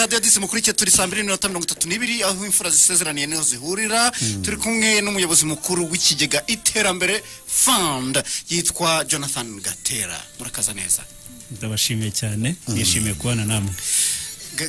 Radiyo 10 mukurikiye, turi 2:32, aho imfura zisezeraniye niho zihurira. Turi kumwe n'umuyobozi mukuru w'ikigega Iterambere Fund, yitwa Jonathan Gatera. Murakaza neza. Ndabashimiye cyane, nishimiye kubana namwe.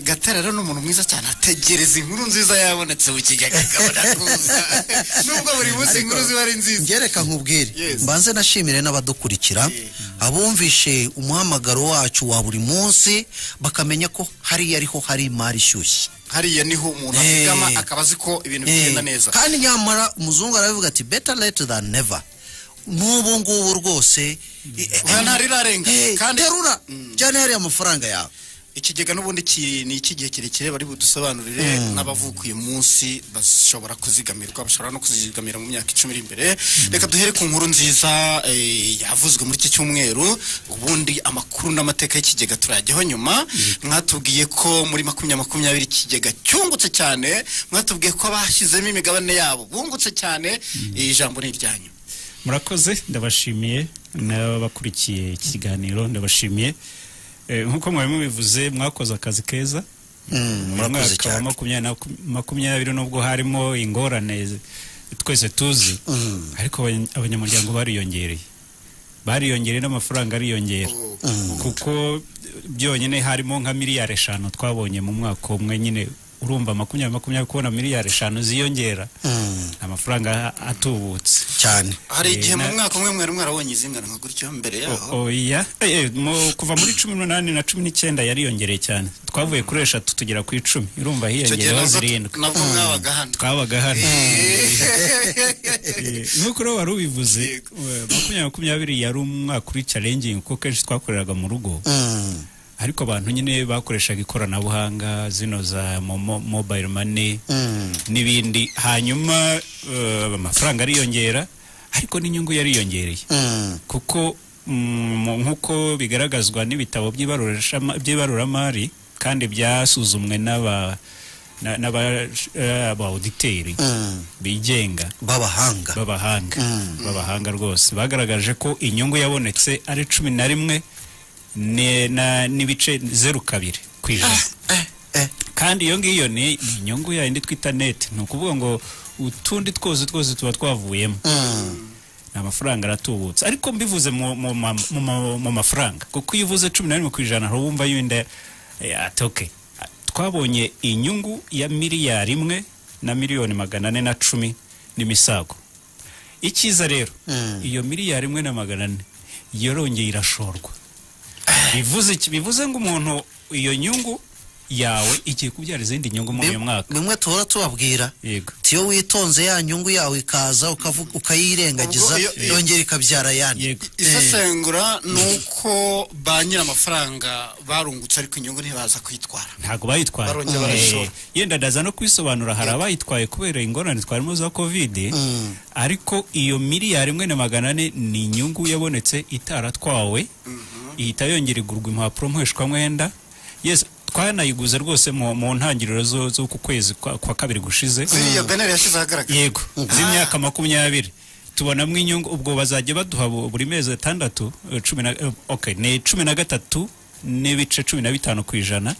Gatera rero ni umuntu mwiza cyane, ategereza inkuru nziza yabonetse mu kigega akabona kuza, nubwo buri munsi inkuru ziba ari nziza. Ngereka nkubwire, Yes. mbanze nashimire n'abadukurikira, abumvishe umuhamagaro wacu wa buri munsi, bakamenya ko hariya ariho hari imari ishyushye. Hariya niho umuntu azigama akaba azi ko ibintu bigenda neza. Kandi nyamara umuzungu arabivuga ati: "Better late than never." N'ubu ngubu rwose Oya, ntarirarenga. Terura cyane hariya amafaranga yawe. Ikigega n'ubundi ni icy'igihe kirekire, bari budusobanurire. N'abavuka uyu munsi bashobora kuzigamirwa, bashobora no kuzigamira mu myaka 10 iri imbere. Reka duhere ku nkuru nziza yavuzwe muri iki cyumweru, ubundi amakuru n'amateka y'ikigega turayajyaho nyuma. Mwatubwiye ko muri 2020 ikigega cyungutse cyane, mwatubwiye ko abashyizemo imigabane yabo bungutse cyane. Iri jambo ni iryanyu. Murakoze, ndabashimiye, n'abakurikiye iki kiganiro ndabashimiye. Nk'uko mwari mubivuze, mwakoze akazi keza. Mu Murakoze mwaka wa cyane. 2020, nubwo harimo ingorane twese tuzi, ariko abanyamuryango bariyongereye, bariyongereye n'amafaranga ariyongera, kuko byonyine harimo nka miliyari 5 twabonye mu mwaka umwe nyine. Urumva 2020 kubona miliyari 5 ziyongera, amafaranga atubutse. Cyane. Hari igihe mu mwaka umwe mwari mwarabonye izingana nka gutyo mbere yaho? Oya. Kuva muri 18 na 19 yariyongereye cyane, twavuye kuri 3 tugera ku 10. Urumva Icyo gihe hiyongereho nabwo 7. Nabwo mwabaga hano. Twabaga hano. Nk'uko rero wari ubivuze, 2020 yari umwaka uri challenging, kuko kenshi twakoreraga mu rugo, ariko abantu nyine bakoreshaga ikoranabuhanga, zino za momo, mobile money n'ibindi. Hanyuma amafaranga ariyongera, ariko n'inyungu yariyongereye, kuko nk'uko bigaragazwa n'ibitabo by'ibaruramari kandi byasuzumwe n'aba auditeurs bigenga b'abahanga. B'abahanga, b'abahanga rwose, bagaragaje ko inyungu yabonetse ari 11 n'ibice 02%. Kandi iyo ngiyo ni inyungu yindi twita net, ni ukuvuga ngo utundi twose twose tuba twavuyemo, ni amafaranga aratubutse. Ariko mbivuze mu mafaranga, kuko iyo uvuze 11% hari uwumva yenda ati okay. Twabonye inyungu ya miliyari 1 na miliyoni 410 n'imisago. Icyiza rero, iyo miliyari 1 na 400 yarongeye irashorwa. Bivuze iki? Bivuze ngo umuntu, iyo nyungu yawe igiye kubyara izindi nyungu muri uyu mwaka. Bimwe tuhora tubabwira, iyo witonze ya nyungu yawe ikaza, ukavuga ukayirengagiza, Ubwo yongera ikabyara yandi. Isesengura ni uko ba nyir'amafaranga barungutse, ariko inyungu ntibaza kuyitwara. Ntabwo bayitwaye. Barongera barayishora. Yenda ndaza no kwisobanura, hari abayitwaye kubera ingorane twarimo za COVID, ariko iyo miliyari 1 na 400 ni inyungu yabonetse itaratwawe, ihita yongera igurwa impapuro mpeshwamwenda. Yes, twanayiguze rwose mu ntangiriro z'uku kwezi kwa kabiri gushize. Ziriya BNR yashyize ahagaragara. Yego, z'imyaka 20, tubonamo inyungu. Ubwo bazajya baduha buri mezi 6, cumi na okay, ni 13.15%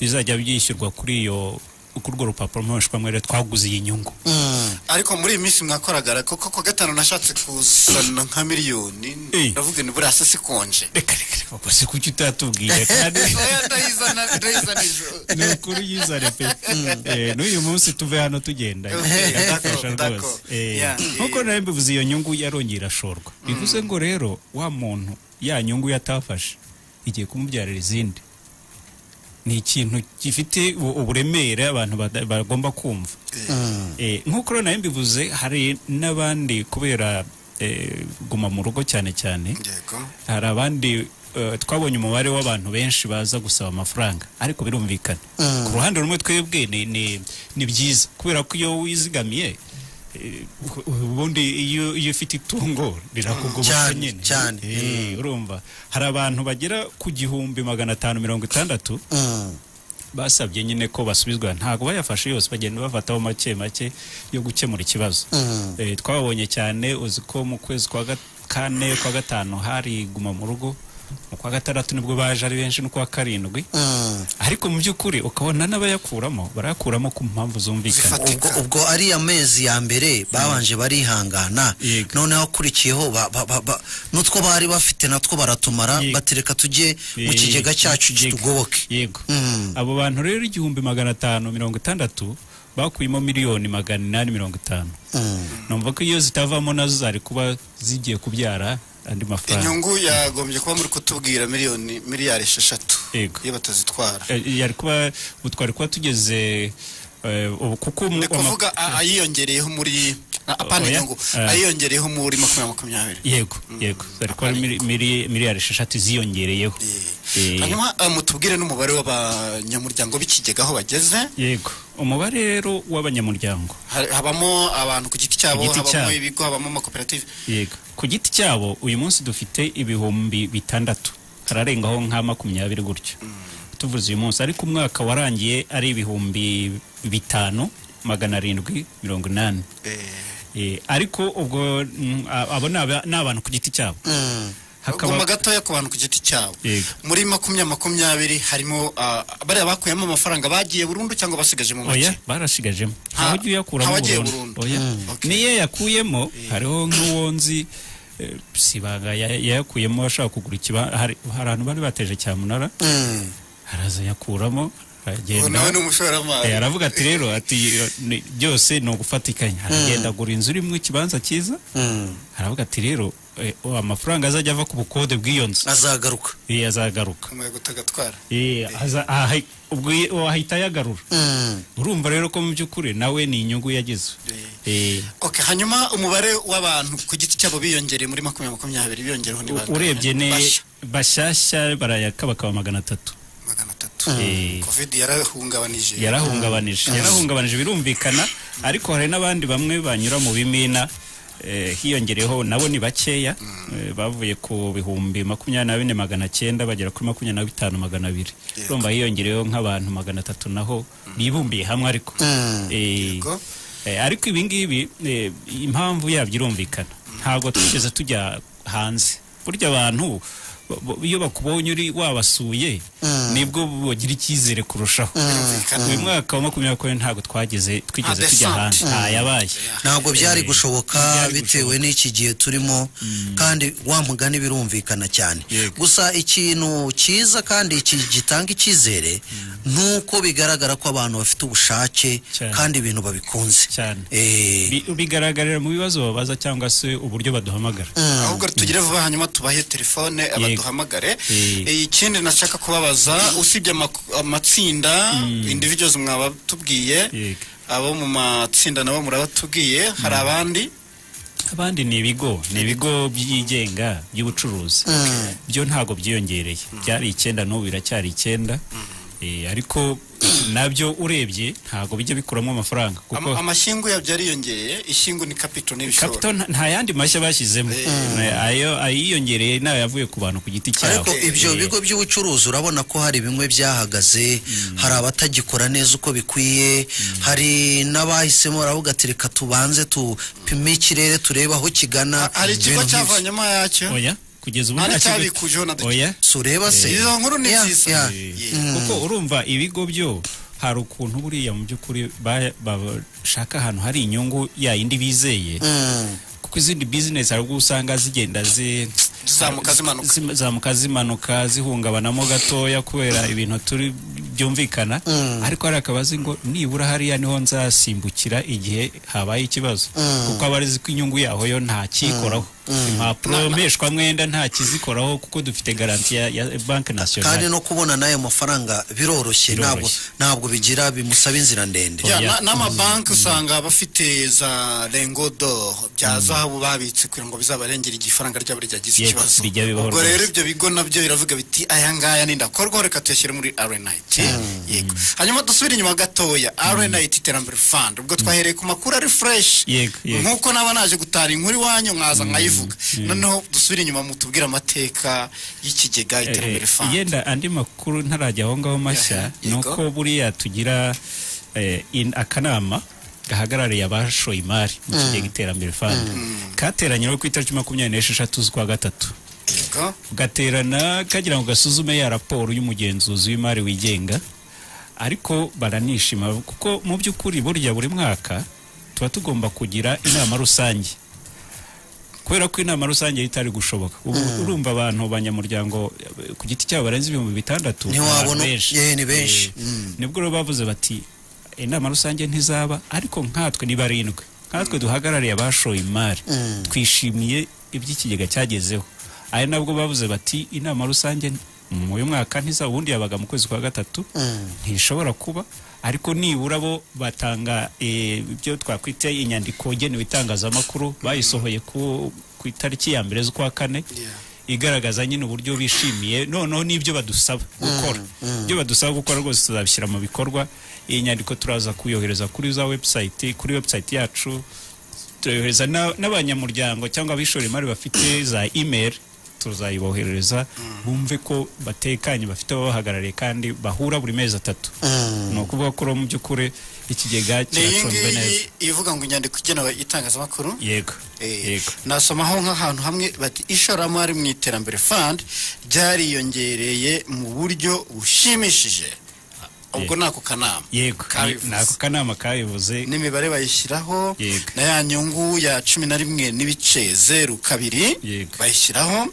bizajya byishyurwa kuri urwo rupapuro mpeshwamwenda twaguze iyi nyungu. Ariko muri iyi minsi mwakoragara, kuko ku gatanu nashatse kuzana nka miliyoni, ndavuga ni buriya se sikonje? Reka reka reka, ubwo se kuki utatubwiye kandi? Oya, ndayizana, ndayizana ejo. Ni ukuri, yizane pe. N'uyu munsi tuve hano tugenda. Okay, Iradufasha d'accord, d'accord. rwose. Nk'uko nari mbivuze, iyo nyungu yarongeye irashorwa. Bivuze ngo rero wa muntu ya nyungu yatafashe igiye kumubyarira izindi. Ni ikintu gifite uburemere abantu bagomba kumva. Nk'uko rero nari mbivuze, hari n'abandi kubera guma mu rugo cyane cyane, hari abandi twabonye umubare w'abantu benshi baza gusaba amafaranga. Ariko birumvikana, ku ruhande rumwe twebwe ni byiza, kubera ko iyo wizigamiye, ubundi iyo ufite itungo rirakugoboka nyine. Urumva hari abantu bagera ku 1560 basabye nyine ko basubizwa. Ntabwo bayafashe yose, bagenda bafataho make make yo gukemura ikibazo. Twabonye cyane, uzi ko mu kwezi kwa kane, kwa gatanu hari guma mu rugo. Mu kwa gatandatu nibwo baje ari benshi, no kwa karindwi. Ariko mu by'ukuri ukabona n'abayakuramo barayakuramo ku mpamvu zumvikana. Ubwo ari amezi ya mbere babanje barihangana, noneho akurikiyeho n'utwo bari bafite natwo baratumara, batereka tujye mu kigega cyacu kitugoboke. Yego. Abo bantu rero 1560 bakuyemo 850,000,000. Numva ko iyo zitavamo nazo zari kuba zigiye kubyara andi mafaranga. Inyungu yagombye kuba muri kutubwira miliyari 6 iyo batazitwara. Yari kuba butwari kuba tugeze kuko kuvuga ayiyongereyeho muri apana inyungu ayiyongereyeho muri 2020. Yego, yego. Zari kuba miliyari 6 ziyongereyeho. Hanyuma mutubwire n'umubare w'abanyamuryango b'ikigega aho bageze. Yego. Umubare rero w'abanyamuryango habamo abantu ku giti cyabo, habamo ibigo, habamo amakoperative. Yego. Ku giti cyabo uyu munsi dufite 6000, hararengaho nka 20 gutyo. Tuvuze uyu munsi, ariko umwaka warangiye ari 5780. Ariko ubwo abo n'abantu ku giti cyabo. Hakaba gatoya ku bantu ku giti cyabo. Muri 2020 harimo bari bakuyemo amafaranga bagiye burundu cyangwa basigaje mu make? Oya, barashigajemo. Ntaho ugiye yakuramo burundu. Oya. Niye yakuyemo hariho nk'uwonzi sibaga yakuyemo ashaka kugura ikiba, hari abantu bari bateje cyamunara. Haraza yakuramo aragenda. Nawe n'umushoramari. Aravuga ati rero ati byose no gufatikanya. Aragenda agura inzu irimo ikibanza cyiza. Aravuga ati rero amafaranga azajya ava ku bukode bw'iyo nzu azagaruka. Azagaruka. Umuyaga utagatwara. Ubwo ahita yagarura. Urumva rero ko mu by'ukuri nawe ni inyungu yagize. Okay, hanyuma umubare w'abantu ku giti cyabo biyongereye muri 2020 biyongereho ni bangahe? Urebye ne bashyashya barayakabakaba 300. 300. Covid yarahungabanije. Yarahungabanije birumvikana, ariko hari n'abandi bamwe banyura mu bimina. Hiyongereho nabo ni bakeya, bavuye ku 24,900 bagera kuri 25,200. Urumva hiyongereho nk'abantu 300 naho bibumbiye hamwe ariko. Ariko ibi ngibi impamvu yabyo irumvikana. Ntabwo twigeze tujya hanze. Burya abantu iyo bakubonye uri wabasuye nibwo bagira icyizere kurushaho. Uyu mwaka wa 2020 ntabwo twigeze tujya hanze. Yabaye. Ntabwo byari gushoboka bitewe n'iki gihe turimo, kandi wa mugani birumvikana cyane. Gusa ikintu cyiza kandi gitanga icyizere nuko bigaragara ko abantu bafite ubushake kandi ibintu babikunze. Bigaragarira mu bibazo babaza cyangwa se uburyo baduhamagara. Ahubwo tugire vuba hanyuma tubahe telefone abaduhamagare. Ikindi nashaka kubabaza, usibye amatsinda individuals mwabatubwiye, abo mu matsinda nabo murabatubwiye, hari abandi? Abandi ni ibigo, ni ibigo byigenga by'ubucuruzi. Byo ntago byiyongereye. Byari 9 n'ubu biracyari 9. Ariko nabyo urebye ntago bijya bikuramo amafaranga kuko amashingu yabyo yariyongeye. Ishingu ni capital n'ibishoro. Capital nta yandi mashya bashyizemo. Ayo ayiyongereye nayo yavuye ku bantu ku giti cyabo. Ariko ibyo bigo by'ubucuruzi urabona ko hari bimwe byahagaze, hari abatagikora neza uko bikwiye, hari n'abahisemo baravuga ati reka tubanze tupime ikirere turebe aho kigana. Hari ikigo cyavanyemo yacyo? Oya. Kugeza ubu nta cyabikujeho na duke. Oya. Sureba se. Izo nkuru ni nziza. Kuko urumva ibigo byo hari ukuntu buriya mu by'ukuri bashaka ahantu hari inyungu ya yindi bizeye. Kuko izindi business hari ubwo usanga zigenda zizamuka zimanuka zihungabanamo gatoya kubera ibintu turi byumvikana, ariko hari akabazi ngo nibura hariya niho nzasimbukira igihe habaye ikibazo, kuko abarizi ko inyungu yaho yo nta kikoraho. Impapuro mpeshwa mwenda nta kizikoraho kuko dufite garanti ya Banque Nationale. Kandi no kubona nayo mafaranga biroroshye, ntabwo bigira bimusaba inzira ndende. N'amabanki usanga bafite za lingots d'or bya zahabu babitse kugira ngo bizabarengere igifaranga ryabo ryagize ikibazo. Ubwo rero ibyo bigo nabyo biravuga biti aya ngaya ni ndakorwa, reka tuyashyire muri RNIT. Yego. Hanyuma dusubire inyuma gatoya, RNIT Iterambere Fund. Ubwo twahereye ku makuru ari fresh. Nkuko naba naje gutara inkuru iwanyu mwaza nkayivuga. Noneho dusubire inyuma mutubwira amateka y'ikigega Iterambere Fund. Yenda andi makuru ntarajya aho ngaho mashya, nuko buriya tugira akanama gahagarariye abashoye imari mu kigega Iterambere Fund. Kateranye ku itariki 26 z'ukwa gatatu. Yego. Gaterana kagira ngo gasuzume ya raporo y'umugenzuzi w'imari wigenga, ariko baranishima kuko mu by'ukuri burya buri mwaka tuba tugomba kugira inama rusange, kubera ko inama rusange itari gushoboka. Ubu urumva abantu banyamuryango ku giti cyabo barenze 6000, Ntiwabona- abantu benshi. Ni benshi. Nibwo rero bavuze bati inama rusange ntizaba, ariko nkatwe ni 7, nkatwe duhagarariye abashoye imari, twishimiye iby'ikigega cyagezeho. Ari nabwo bavuze bati inama rusange mu uyu mwaka ntizaba, ubundi yabaga mu kwezi kwa 3, ntishobora kuba, ariko nibura bo batanga ibyo twakwita inyandiko igenewe itangazamakuru, bayisohoye ku itariki ya 1 z'ukwa 4, igaragaza nyine uburyo bishimiye noneho n'ibyo badusaba gukora. Ibyo badusaba gukora rwose tuzabishyira mu bikorwa. Iyi nyandiko turaza kuyohereza kuri za website, kuri website yacu turayohereza n'abanyamuryango cyangwa abishora imari bafite za email, tuzayiboherereza bumve ko batekanye, bafite ababahagarariye kandi bahura buri mezi 3. Ni ukuvuga ko mu by'ukuri ikigega Ni iyi kiracunzwe neza. ngiyi ivuga ngo inyandiko igenewe itangazamakuru. Yego. Yego. Nasomaho nk'ahantu hamwe bati ishoramari mu iterambere fund ryariyongereye mu buryo bushimishije. Ubwo nako kanama. Yego. Kabivuze. Nako kanama kabivuze. N'imibare bayishyiraho, Yego. na ya nyungu ya 11.02 Yego. bayishyiraho.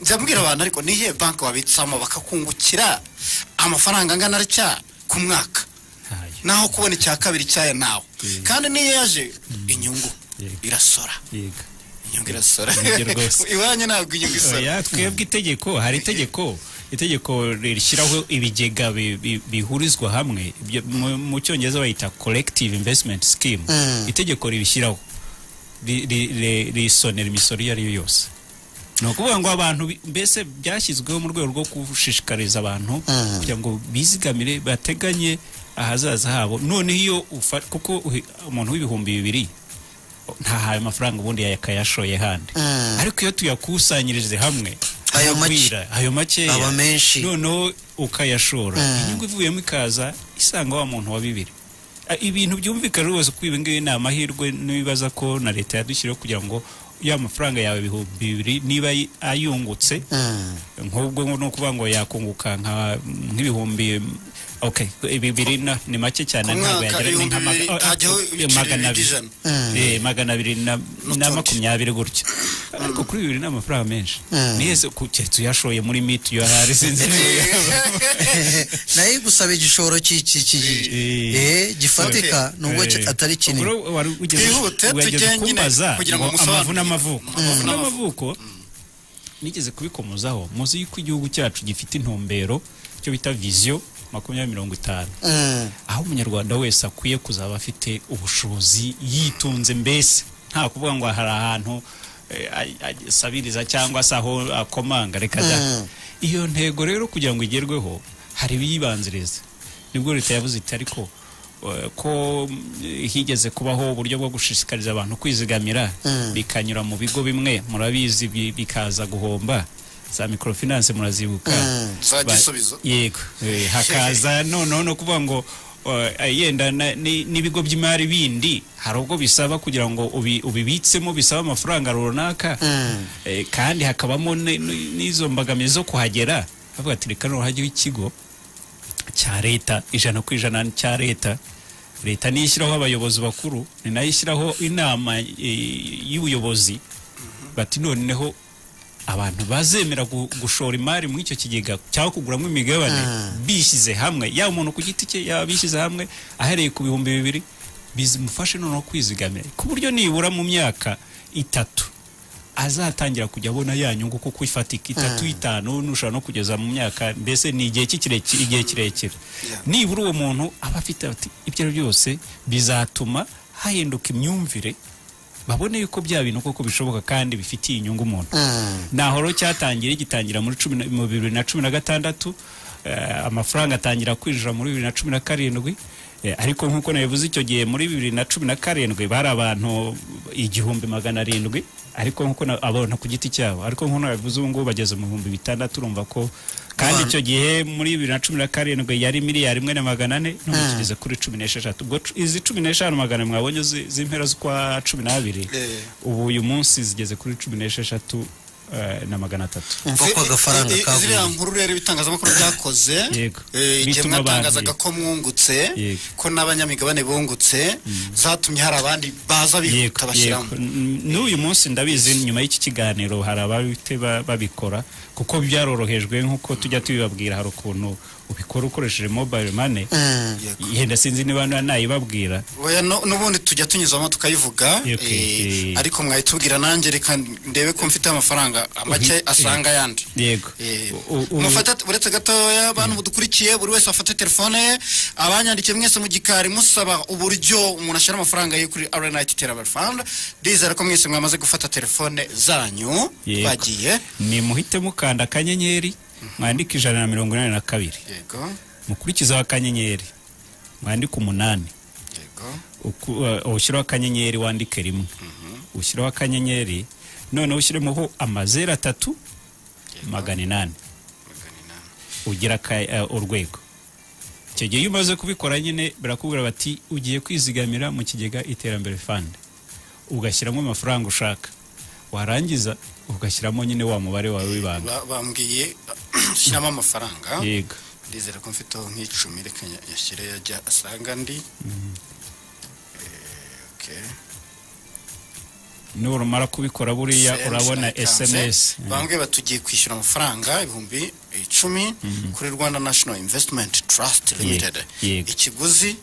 Nzabwira abantu ariko nihe banki wabitsamo bakakungukira amafaranga angana atya ku mwaka, Hayo. naho kubona icya kabiri cyaya nawe, kandi niyo yaje inyungu Yego. irasora. Yego. Inyungu irasora. Nibyo rwose. Iwanyu ntabwo inyungu isora. Oya, twebwe itegeko, hari itegeko rishyiraho ibigega bihurizwa hamwe, ibyo mu cyongereza bayita collective investment scheme. Itegeko ribishyiraho risonera imisoro iyo ari yo yose. Ni ukuvuga ngo abantu mbese byashyizweho mu rwego rwo gushishikariza abantu kugira ngo bizigamire, bateganye ahazaza habo. Noneho iyo kuko umuntu w'2000 ntahaye amafaranga ubundi yakayashoye handi, ariko iyo tuyakusanyirije hamwe Ayo make. agwira, ayo makeya Aba menshi. noneho ukayashora, inyungu ivuyemo ikaza isanga wa muntu wa 2. Ibintu byumvikana rwose ko ibi ngibi ni amahirwe, nibaza ko na leta yadushyiriyeho kugira ngo ya mafaranga yawe 2000 niba ayungutse, nk'ubwo ni ukuvuga ngo yakunguka nk'ibihumbi, okay, 2000 ni make cyane, Ku ntabwo mwaka yagera, ni nka 2000 hajyaho ibiceri magana abiri. by'ijana. 200 na N'utundi. 20 gutyo, ariko kuri 2 ni amafaranga menshi. Nihese keretse uyashoye muri mituyu ahari, sinzi Nayo igusaba igishoro gifatika, nubwo atari kinini. Ubwo wari ugeze Twihute, wageze tujye nyine kumbaza kugira ngo ngo musobanurire. amavu n'amavuko. Amavu Amavu n'amavuko nigeze kubikomozaho. Muzi yuko igihugu cyacu gifite intumbero, icyo bita vision 2050, aho umunyarwanda wese akwiye kuzaba afite ubushobozi, yitunze, mbese nta kuvuga ngo hari ahantu asabiriza cyangwa se aho akomanga, reka da. Iyo ntego rero kugira ngo igerweho hari ibiyibanziriza. Nibwo leta yavuze iti ariko ko higeze kubaho uburyo bwo gushishikariza abantu kwizigamira, bikanyura mu bigo bimwe murabizi, bikaza guhomba, za microfinance murazibuka, Za Gisubizo. Yego. Hakaza noneho no kuvuga ngo yenda n'ibigo by'imari bindi hari ubwo bisaba kugira ngo ubibitsemo, bisaba amafaranga runaka, kandi hakabamo n'izo mbogamizi zo kuhagera. Bavuga ati reka noneho hajyeho ikigo cya leta 100% cya leta. Leta niyo ishyiraho abayobozi bakuru, ni nayo ishyiraho inama y'ubuyobozi. Bati noneho abantu bazemera gushora imari muri icyo kigega cyangwa kuguramo imigabane bishyize hamwe, yaba umuntu ku giti cye, yaba bishyize hamwe, ahereye ku 2000, bizimufashe noneho kwizigamira ku buryo nibura mu myaka 3 azatangira kujya abona ya nyungu kuko ifatika, 3, 5, nushobora no kugeza mu myaka, mbese ni igihe kirekire, igihe kirekire. Nibura uwo muntu aba afite ati ibyo byose bizatuma hahinduka imyumvire, babone yuko bya bintu koko bishoboka kandi bifitiye inyungu umuntu. Naho rero cyatangiye, gitangira muri mu 2016, amafaranga atangira kwinjira muri 2017, ariko nk'uko nabivuze icyo gihe muri 2017 bari abantu 1700, ariko nk'uko abantu ku giti cyabo, ariko nk'uko nabivuze ubu ngubu bageze mu 6000. Urumva ko kandi icyo gihe muri 2017 yari 1,4 miliyari, none tugeze kuri 16. Ubwo izi 16 magana mwabonye z'impera z'ukwa 12, ubu uyu munsi zigeze kuri 16. na 300. Umva ko agafaranga kaguriye. Ziriya nkuru rero ibitangazamakuru byakoze, igihe mwatangazaga ko mwungutse, ko n'abanyamigabane bungutse, zatumye hari abandi baza bihuta bashyiramo. N'uyu munsi ndabizi nyuma y'iki kiganiro hari ababite babikora, kuko byarorohejwe nk'uko tujya tubibabwira. Hari ukuntu ubikora ukoresheje mobile money, yenda sinzi niba nayibabwira. N'ubundi tujya tunyuzamo tukayivuga, ariko mwayitubwira nanjye reka ndebe ko mfite amafaranga make asanga yandi. Yego. Mufate uretse gatoya abantu mudukurikiye, buri wese afate telefone ye, abanyandikiye mwese mu gikari musaba uburyo umuntu ashyira amafaranga ye kuri RNIT Iterambere Fund. Ndizera ko mwese mwamaze gufata telefone zanyu. Twagiye. Ni muhite mukanda akanyenyeri mwandike 182. Yego. Mukurikizaho akanyenyeri mwandike 8. Yego. Ushyiraho akanyenyeri wandike 1. Ushyiraho akanyenyeri noneho ushyiremo amazeru 3 800. Ugira urwego. Icyo gihe iyo umaze kubikora nyine barakubwira bati ugiye kwizigamira mu kigega Iterambere Fund, ugashyiramo amafaranga ushaka, warangiza ugashyiramo nyine wa mubare wawe w'ibanga. Bambwiye shyiramo amafaranga. Yego. Ndizera ko mfite nk'icumi, reka yashyire yajya asanga ndi. Okay. Nurumara kubikora buriya urabona SMS. Bambwiye batugiye kwishyura amafaranga 10,000 kuri Rwanda National Investment Trust Limited. Ikiguzi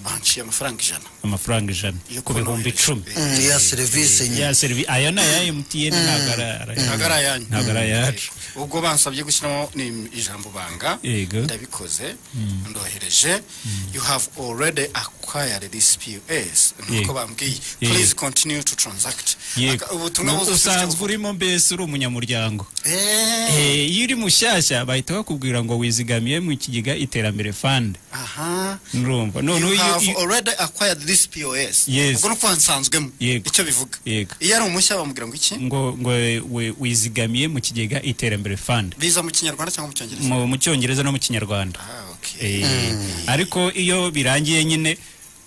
banciye amafaranga 100. Amafaranga 100 ku 10,000. Ya service nyine. Ya service aya na ya MTN nagara yanyu. Nagara yacu. Ubwo bansabye gushyiramo ni ijambo banga. Ndabikoze ndohereje. You have already acquired this POS. Nuko bambwiye please continue to transact. Ubutumwa usanzwe urimo mbese uri umunyamuryango. Iyo uri mushyashya bahita bakubwira ngo wizigamiye mu kigega Iterambere Fund. Aha. Ndumva. None you have already acquired this POS. Ubwo nuko nsanzwemo icyo bivuga. Iyo ari umushya bamubwira ngo iki? Ngo wizigamiye mu kigega Iterambere Fund. Biza mu Kinyarwanda cyangwa mu Cyongereza? Mu Cyongereza no mu Kinyarwanda. Okay. Ariko iyo birangiye nyine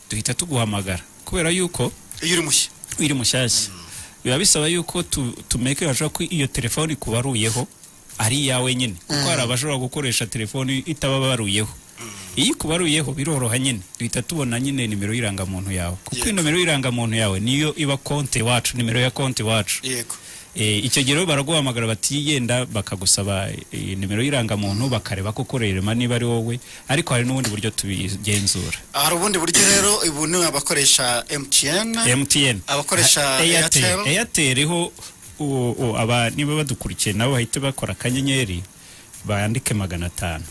duhita tuguhamagara kubera yuko iyo uri mushya, uri mushyashya biba bisaba yuko tumeke bashobora ko iyo telefone kubaruyeho ari iyawe nyine, kuko hari abashobora gukoresha telefone itababaruyeho. Iyo kubaruyeho biroroha nyine duhita tubona nyine nimero y'irangamuntu yawe, kuko nimero y'irangamuntu yawe niyo iba konti wacu, nimero ya konti wacu. Yego. Icyo gihe baraguhamagara bati yenda bakagusaba nimero y'irangamuntu bakareba ko korerema niba ari wowe, ariko hari n'ubundi buryo tubigenzura. Hari ubundi buryo rero ubu ni abakoresha MTN, abakoresha Airtel. Airtel ho aba niba badukurikiye nabo bahita bakora akanyenyeri bandike 500.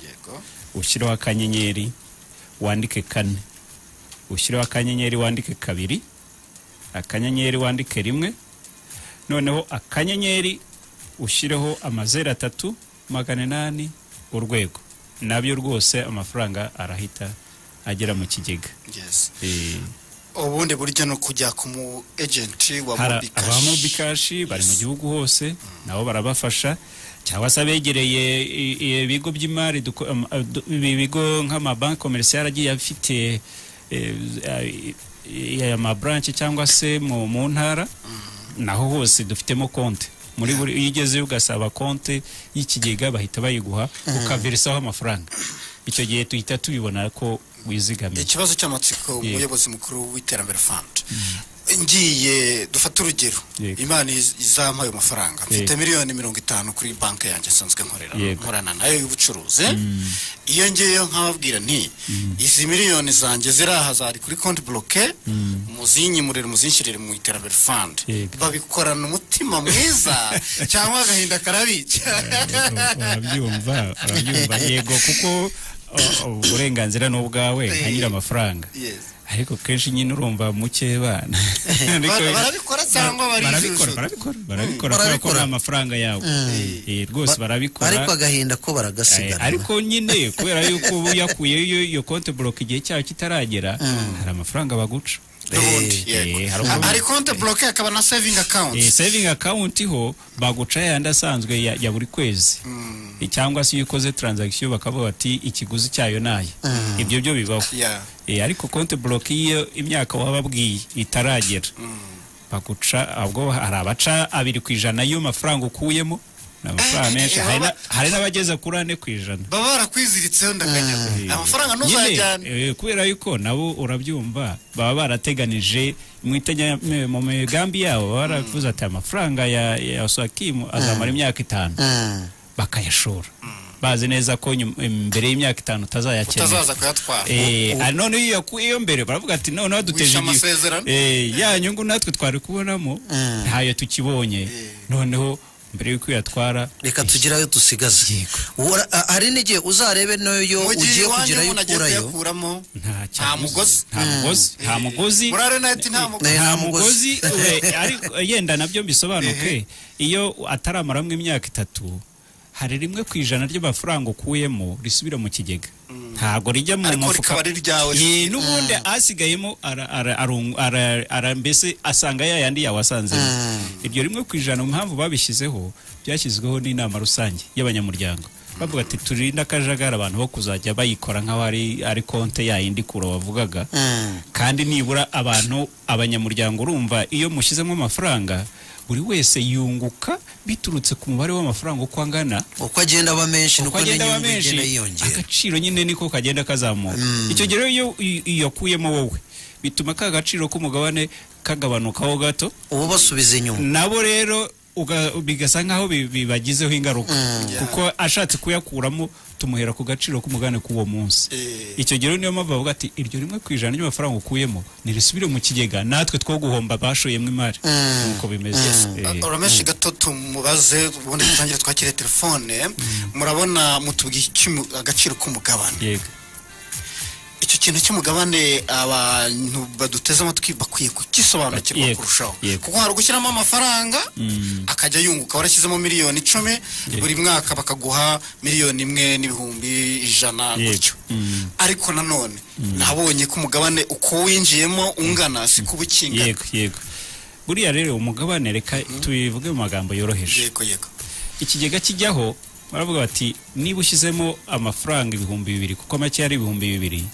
Yego. Ushyiraho akanyenyeri wandike 4, ushyiraho akanyenyeri wandike 2, akanyenyeri wandike 1, noneho akanyenyeri ushyireho amazeru 3 800 urwego. Nabyo rwose amafaranga arahita agera mu kigega. Yes. Ubundi buryo no kujya ku mu agent wa MobiCash. Aba MobiCash bari mu gihugu hose, nabo barabafasha, cyangwa se abegereye ibigo by'imari, ibigo nk'amabanki commercial agiye afite ama branch cyangwa se mu ntara, naho hose dufitemo konti. Muri buri iyo ugezeyo ugasaba konti y'ikigega bahita bayiguha, ukavirisaho amafaranga. Icyo gihe tuhita tubibona ko wizigamiye. Ikibazo cy'amatsiko umuyobozi mukuru w'Iterambere Fund. Ngiye dufata urugero, Imana izampa ayo mafaranga, mfite 50,000,000 kuri banki yanjye nsanzwe nkorera nkorana nayo y'ubucuruzi. Iyo ngiyeyo nkababwira nti izi miliyoni zanjye ziraha zari kuri konti bloqué, muzinyimurire muzinshyirire mu Iterambere Fund, babikorana umutima mwiza cyangwa agahinda karabica? Urabyumva yego, kuko uburenganzira n'ubwawe nka nyiri amafaranga. Ariko kenshi nyine urumva muke bana barabikora cyangwa barabikora kubera ko amafaranga yawe rwose barabikora, ariko agahinda ko baragasigara. Ariko nyine kubera yuko ubu yakuyeyo iyo konti block igihe cyayo kitaragera, hari amafaranga baguca. Hari konti block akaba na saving account. Saving account ho baguca yandi asanzwe ya buri kwezi, cyangwa se iyo ukoze transaction bakavuga bati ikiguzi cyayo naye, ibyo byo bibaho. Ariko konti block iyo imyaka wababwiye itaragera, Baguca, ahubwo hari abaca 2% y'amafaranga ukuyemo, ni amafaranga menshi. Hari n'abageza kuri 4%. Baba barakwiziritseho ndakanyaga amafaranga ntuzajyane. Kubera yuko nabo urabyumva baba barateganije mu migambi yabo, baravuze ati amafaranga ya Oswakim azamara imyaka 5, bakayashora bazi neza ko mbere y'imyaka 5 utazayakenera, utazaza kuyatwara. None iyo yakuye mbere baravuga ati none duteje ya nyungu natwe twari kubonamo ntayo tukibonye, noneho mbere yuko yatwara reka tugirayo dusigaze. Hari n'igihe uzarebe n'yo ugiye kugirayo ukurayo nta mugozi, nta mugozi, nta mugozi. Ariko yenda nabyo bisobanuke, iyo ataramaramo imyaka 3 hari 1% ry'amafaranga ukuyemo risubira mu kigega, ntago rijya mu mufuka, n'ubundi asigayemo mbese asanga yayandi yawasanzemo. Iryo 1% impamvu babishyizeho byashyizweho n'inama rusange y'abanyamuryango, bavuga ati turinde akajagari abantu bo kuzajya bayikora nk'aho ari konte yayindi kuro wavugaga, kandi nibura abantu abanyamuryango urumva iyo mushyizemo amafaranga buri wese yunguka biturutse ku mubare w'amafaranga uko angana, uko agenda aba menshi nuko n'inyungu igenda yiyongera, agaciro nyine niko kagenda kazamuka. Icyo gihe iyo yakuyemo wowe bituma ka gaciro k'umugabane kagabanukaho gato, ubu basubiza inyuma nabo rero bigasa nkaho bibagizeho ingaruka, kuko ashatse kuyakuramo tumuhera ku gaciro k'umugabane k'uwo munsi. Icyo gihe niyo mpamvu bavuga ati iryo 1% ry'amafaranga ukuyemo nirisubire mu kigega natwe two guhomba bashoyemo imari. Nuko bimeze. Urameshi gato tumubaze ubundi dutangire twakire telefone. Murabona mutubwiye agaciro k'umugabane. Yego. Icyo kintu cy'umugabane abantu baduteze amatwi bakwiye kugisobanukirwa kurushaho, kuko hari gushyiramo amafaranga akajya yunguka. Warashyizemo miliyoni 10 buri mwaka bakaguha miliyoni 1,100,000 gutyo, ariko nanone nabonye ko umugabane uko winjiyemo ungana si kuba ukingana. Yego yego, buriya rero umugabane reka tubivuge mu magambo yoroheje. Yego yego, ikigega kijyaho baravuga bati niba ushyizemo amafaranga 2000, kuko make ari 2000,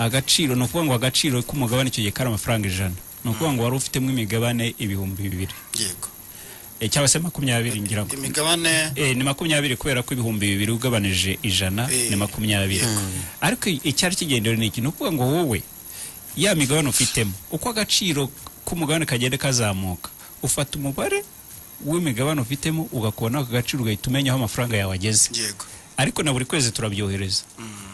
agaciro ni ukuvuga ngo agaciro k'umugabane icyo gihe kari amafaranga 100, ni ukuvuga ngo wari ufitemo imigabane 2000. Yego. Cyangwa se 20 ngira ngo imigabane ni 20 kubera ko 2000 ugabanije 100 ni 20. Ariko icyari kigendera ni iki? Ni ukuvuga ngo wowe ya migabane ufitemo uko agaciro k'umugabane kagenda kazamuka, ufata umubare w'imigabane ufitemo ugakubona ako gaciro ugahita umenya aho amafaranga yawe ageze. Yego. Ariko na buri kwezi turabyohereza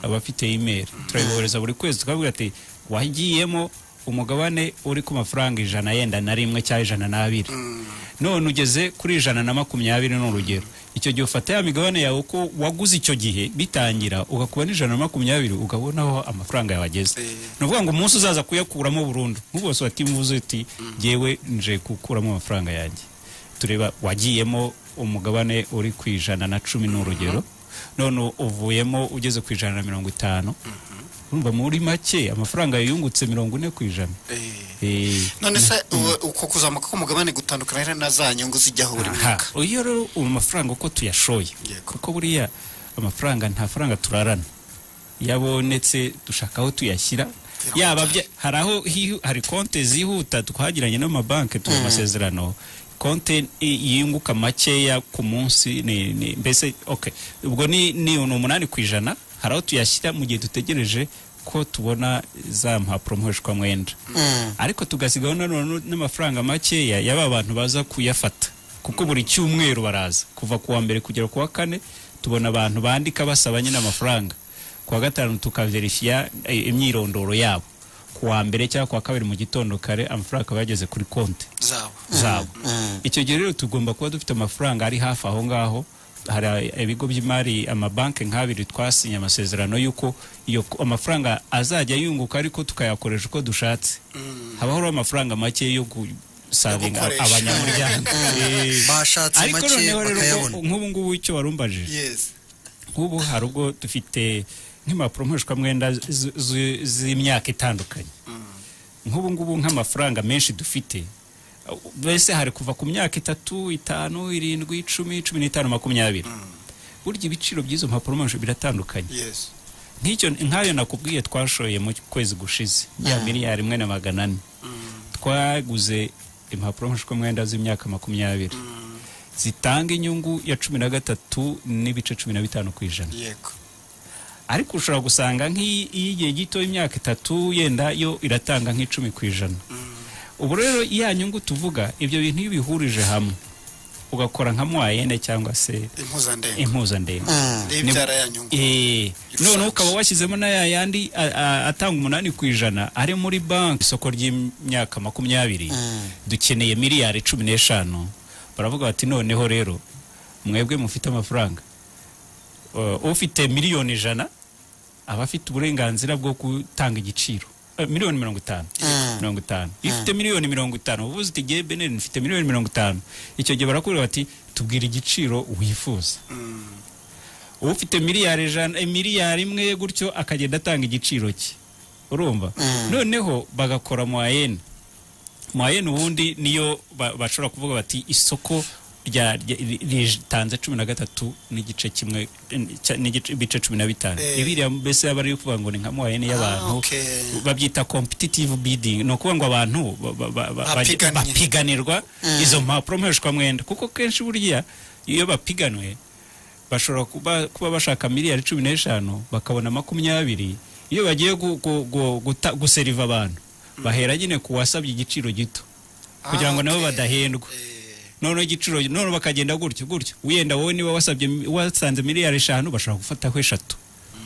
abafite email, turabibohereza buri kwezi tukavuga ati wagiyemo umugabane uri ku mafaranga 100 yenda na 1 cyangwa 102, none ugeze kuri 120 ni urugero. Icyo gihe ufata ya migabane yawe uko waguze icyo gihe bitangira ugakuba ni 120 ukabona aho amafaranga yawe ageze. Ni ukuvuga ngo umunsi uzaza kuyakuramo burundu nk'ubwo watimuvuze uti jyewe nje gukuramo amafaranga yanjye, tureba wagiyemo umugabane uri ku 110 ni urugero, none uvuyemo ugeze ku 150, urumva muri make amafaranga yungutse 40%. None se uko kuzamuka k'umugabane gutandukana na za nyungu zijyaho buri mwaka? Iyo rero amafaranga uko tuyashoye, kuko buriya amafaranga nta faranga turarana, yabonetse dushaka aho tuyashyira, yaba hari aho hari konte zihuta twagiranye n'amabanki tuba amasezerano, konte yunguka makeya ku munsi ni mbese okay ubwo ni 8%, hari aho tuyashyira mu gihe dutegereje ko tubona za mpapuro mpeshwamwenda, ariko tugasigaho n'amafaranga makeya yaba abantu baza kuyafata, kuko buri cyumweru baraza kuva kuwa mbere kugera kuwa kane tubona abantu bandika basaba nyine amafaranga, kuwa gatanu tukaverifiya imyirondoro yabo, kuwa mbere cyangwa kuwa kabiri mu gitondo kare amafaranga akaba yageze kuri konti zabo. Icyo gihe rero tugomba kuba dufite amafaranga ari hafi aho ngaho. Hari ibigo by'imari amabanki nk'abiri twasinye amasezerano yuko iyo amafaranga azajya yunguka ariko tukayakoresha uko dushatse. Habaho amafaranga make yo gusavinga abanyamuryango bashatse make bakayabona. Nk'ubu ngubu icyo warumbajije, nk'ubu hari ubwo dufite nk'impapuro mpeshwamwenda z'imyaka itandukanye, nk'ubu ngubu nk'amafaranga menshi dufite mbese hari kuva ku myaka 3, 5, 7, 10, 15, 20. Burya ibiciro by'izo mpapuro mpeshwa biratandukanye. Nk'icyo nkayo nakubwiye twashoye mu kwezi gushize ya miliyari 1,400, twaguze Impapuro mpeshwamwenda z'imyaka 20 zitanga inyungu ya 13.15%. Yego. Ariko ushobora gusanga nk'iyigihe gito imyaka 3 yenda yo iratanga nk'10%. Ubu rero ya nyungu tuvuga, ibyo bintu iyo bihurije hamwe ugakora nka moyenne cyangwa se impuzandengo n'ibyara ya nyungu, none ukaba washyizemo na yandi atanga 8% ari muri banki. Isoko ry'imyaka 20 dukeneye miliyari 15. Baravuga bati noneho rero mwebwe mufite amafaranga, ufite miliyoni 100 aba afite uburenganzira bwo gutanga igiciro miliyoni 50. 50. Ifite miliyoni 50 uvuze uti giye BNR mfite miliyoni 50, icyo gihe barakubwira bati tubwira igiciro wifuza. Ufite miliyari 100, miliyari 1 gutyo akagenda atanga igiciro cye, urumva? Noneho bagakora moyenne. Moyenne ubundi niyo bashobora kuvuga bati isoko ritanze 13.1 n'ibice 15. Ibiriya mbese aba ari kuvuga ngo ni nka moyenne y'abantu, babyita competitive bidding, no kuvuga ngo abantu bapiganirwa izo mpapuro mpeshwamwenda, kuko kenshi burya iyo bapiganwe bashobora kuba bashaka miliyari 15 bakabona 20. Iyo bagiye guseriva abantu bahera nyine kuwasabye igiciro gito kugira ngo nabo badahendwa. None igiciro none bakagenda gutyo gutyo, wenda wowe niba wasabye wasanze miliyari 5 bashobora gufataho 3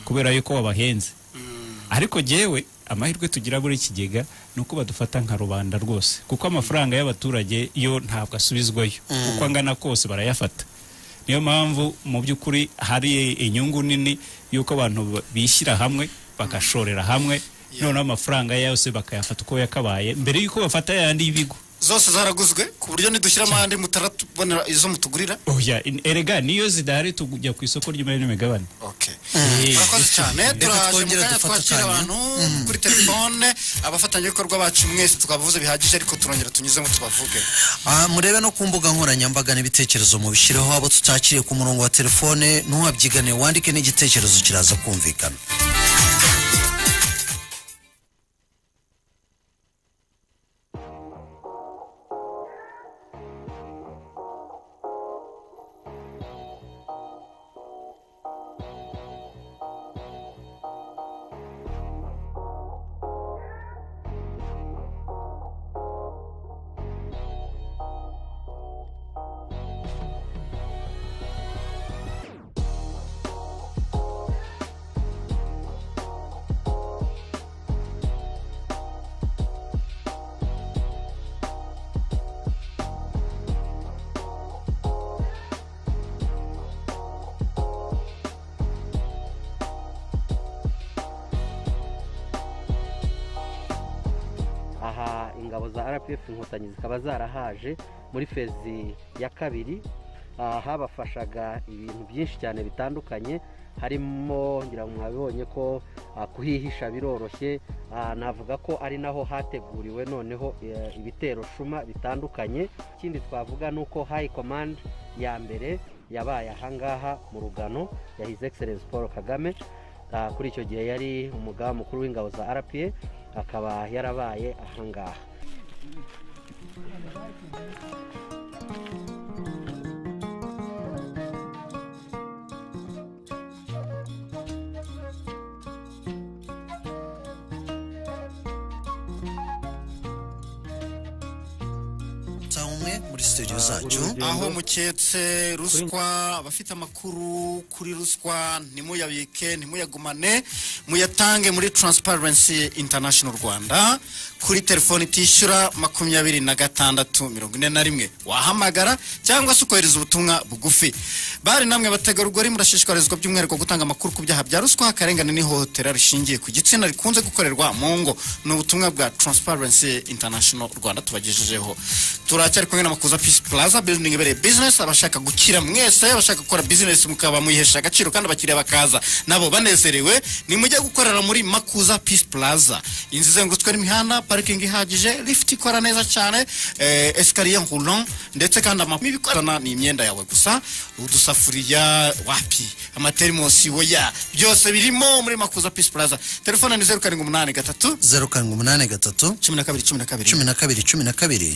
kubera yuko wabahenze. Ariko jewe amahirwe tugira muri kigega nuko badufata nka rubanda rwose, kuko amafaranga y'abaturage yo ntabwo asubizwayo uko angana kose barayafata. Niyo mpamvu mu by'ukuri hari inyungu nini yuko abantu bishyira hamwe bagashorera hamwe, none amafaranga yose bakayafata uko yakabaye mbere yuko bafata yandi y'ibigo. Zose zaraguzwe ku buryo nidushyira amande mutaratubonera izo mutugurira. Oya, erega niyo zidahari tujya ku isoko ry'imari n'imigabane. Okay. Murakoze cyane, twongera dufata abantu kuri telefone, abafatanyabikorwa bacu mwese tukabavuze bihagije, ariko turongera tunyuzemo tubavuge. Murebe no ku mbuga nkoranyambaga n'ibitekerezo mubishireho, abo tutakiriye ku murongo wa telefone ntuhabyigane, wandike n'igitekerezo kiraza kumvikana. Ingabo za RPF Inkotanyi zikaba zarahaje muri fezi ya kabiri, habafashaga ibintu byinshi cyane bitandukanye, harimo ngira ngo mwabibonye ko kuhihisha biroroshye. Navuga ko ari naho hateguriwe noneho ibitero shuma bitandukanye. Ikindi twavuga nuko high command ya mbere yabaye ahangaha mu rugano ya His Excellency Paul Kagame, kuri icyo gihe yari umugaba mukuru w'ingabo za RPA, akaba yarabaye ahangaha. Muri studio zacu aho muketse ruswa, abafite amakuru kuri ruswa ntimuyabike, ntimuyagumane, muyatange muri Transparency International Rwanda kuri telefone itishyura 26 41 wahamagara cyangwa se ukohereza ubutumwa bugufi. Bari namwe bategarugori murashishikarizwa by'umwihariko gutanga amakuru ku byaha bya ruswa, akarengane n'ihohotera rishingiye ku gitsina rikunze gukorerwa mu ngo. Ni ubutumwa bwa Transparency International Rwanda tubagejejeho. Turacyari kumwe na Makuza Peace Plaza building ibereye business, abashaka gukira mwese, abashaka gukora business mukaba muyihesha agaciro kandi abakiriya bakaza nabo banezerewe, nimujye gukorera muri Makuza Peace Plaza. Inzu izengurutse Uzengurutswe n'imihanda, parikingi ihagije, lift ikora neza cyane, escalier roulant, ndetse kandi ibikorana ni imyenda yawe gusa, udusafuriya wapi, amaterimosi oya, byose birimo muri Makuza Peace Plaza. Telefone ni 0783 0783 12 12 12 12 51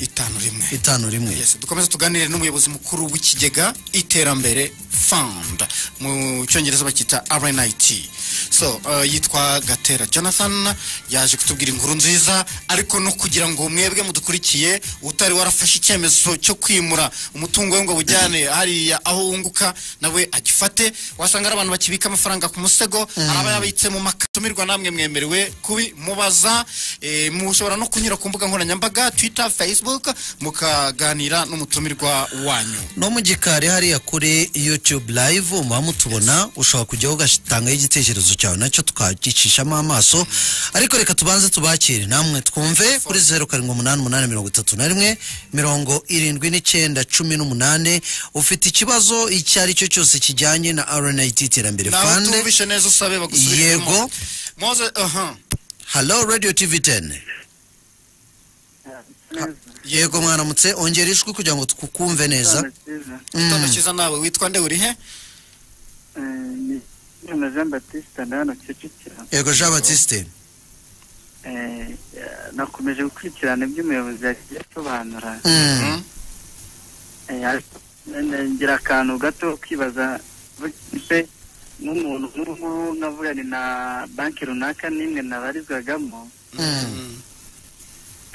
51. Yes, dukomeze tuganire n'umuyobozi mukuru w'ikigega Iterambere Fund, mu cyongereza bakita RNIT. So yitwa Gatera Jonathan, yaje kutubwira inkuru nziza, ariko no kugira ngo mwebwe mudukurikiye utari warafashe icyemezo cyo kwimura umutungo we ngo awujyane hariya aho wunguka nawe agifate. Wasanga ari abantu bakibika amafaranga ku musego, hari abayabitse mu makatumirwa, namwe mwemerewe kubimubaza. Mushobora no kunyura ku mbuga nkoranyambaga Twitter, Facebook, mukaganira n'umutumirwa wanyu. No mu gikari hariya kuri YouTube live muba mutubona, ushobora kujyaho ugatangaho igitekerezo cyawe nacyo tukagicishamo amaso. Ariko reka tubanze tubakire namwe twumve kuri 0788 31 79 18. Ufite ikibazo icyo ari cyo cyose kijyanye na RNIT Iterambere Nawe Fund, utumvishe neza usabe bagusubiremo. Yego. Moze aha. Hello Radio TV 10. Yego mwaramutse, ongera ijwi kugira ngo tukumve neza. Gitondo cyiza. Nawe witwa nde, uri he? Ni Jean Baptiste, ndabona Kicukiro. Yego Jean Baptiste. Nakomeje gukurikirana ibyo umuyobozi yagiye asobanura. Ngira akantu gato kwibaza se nk'umuntu nk'ubu nkavuga ni na banki runaka n'imwe nabarizwagamo,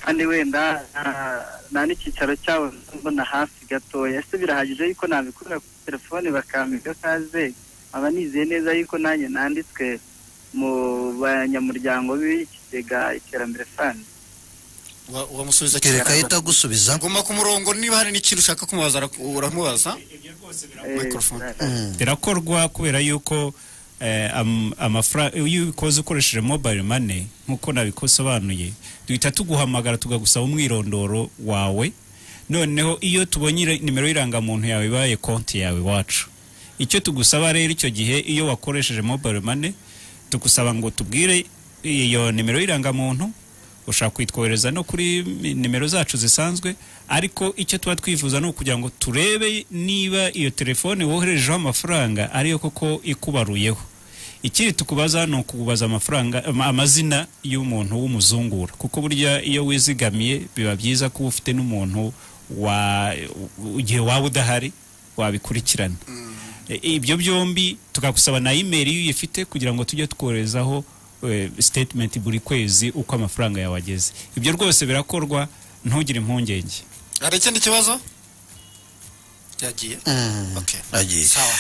kandi wenda nta n'icyicaro cyabo mbona hafi gatoya. Ese birahagije yuko nabikorera kuri telefone bakampa ibyo kaze, aba nizeye neza yuko nanjye nanditswe mu banyamuryango b'ikigega Iterambere Fund? Wamusubiza Kereka ahita gusubiza. Guma ku murongo, niba hari n'ikintu ushaka kumubaza uramubaza. Microphone. Birakorwa kubera yuko amafaranga iyo ubikoze ukoresheje mobile money nk'uko nabikosobanuye, duhita tuguhamagara tugagusaba umwirondoro wawe. Noneho iyo tubonye nimero y'irangamuntu yawe ibaye konti yawe iwacu, icyo tugusaba rero icyo gihe iyo wakoresheje mobile money, tugusaba ngo tubwire iyo nimero y'irangamuntu. Ushaka kwitwohereza no kuri nimero zacu zisanzwe, ariko icyo tuba twifuza ni ukugira ngo turebe niba iyo telefone woherejeho amafaranga ariyo koko ikubaruyeho. Ikindi tukubaza ni ukubaza amafaranga, amazina y'umuntu w'umuzungura, kuko burya iyo wizigamiye biba byiza kuba ufite n'umuntu wa igihe waba udahari wabikurikirana. Ibyo byombi tukagusaba na email iyo uyifite kugira ngo tujye twoherezaho statement buri kwezi uko amafaranga yawe ageze. Ibyo rwose birakorwa, ntugire impungenge. Hari ikindi kibazo? Yagiye. Okay. Agiye. Sawa.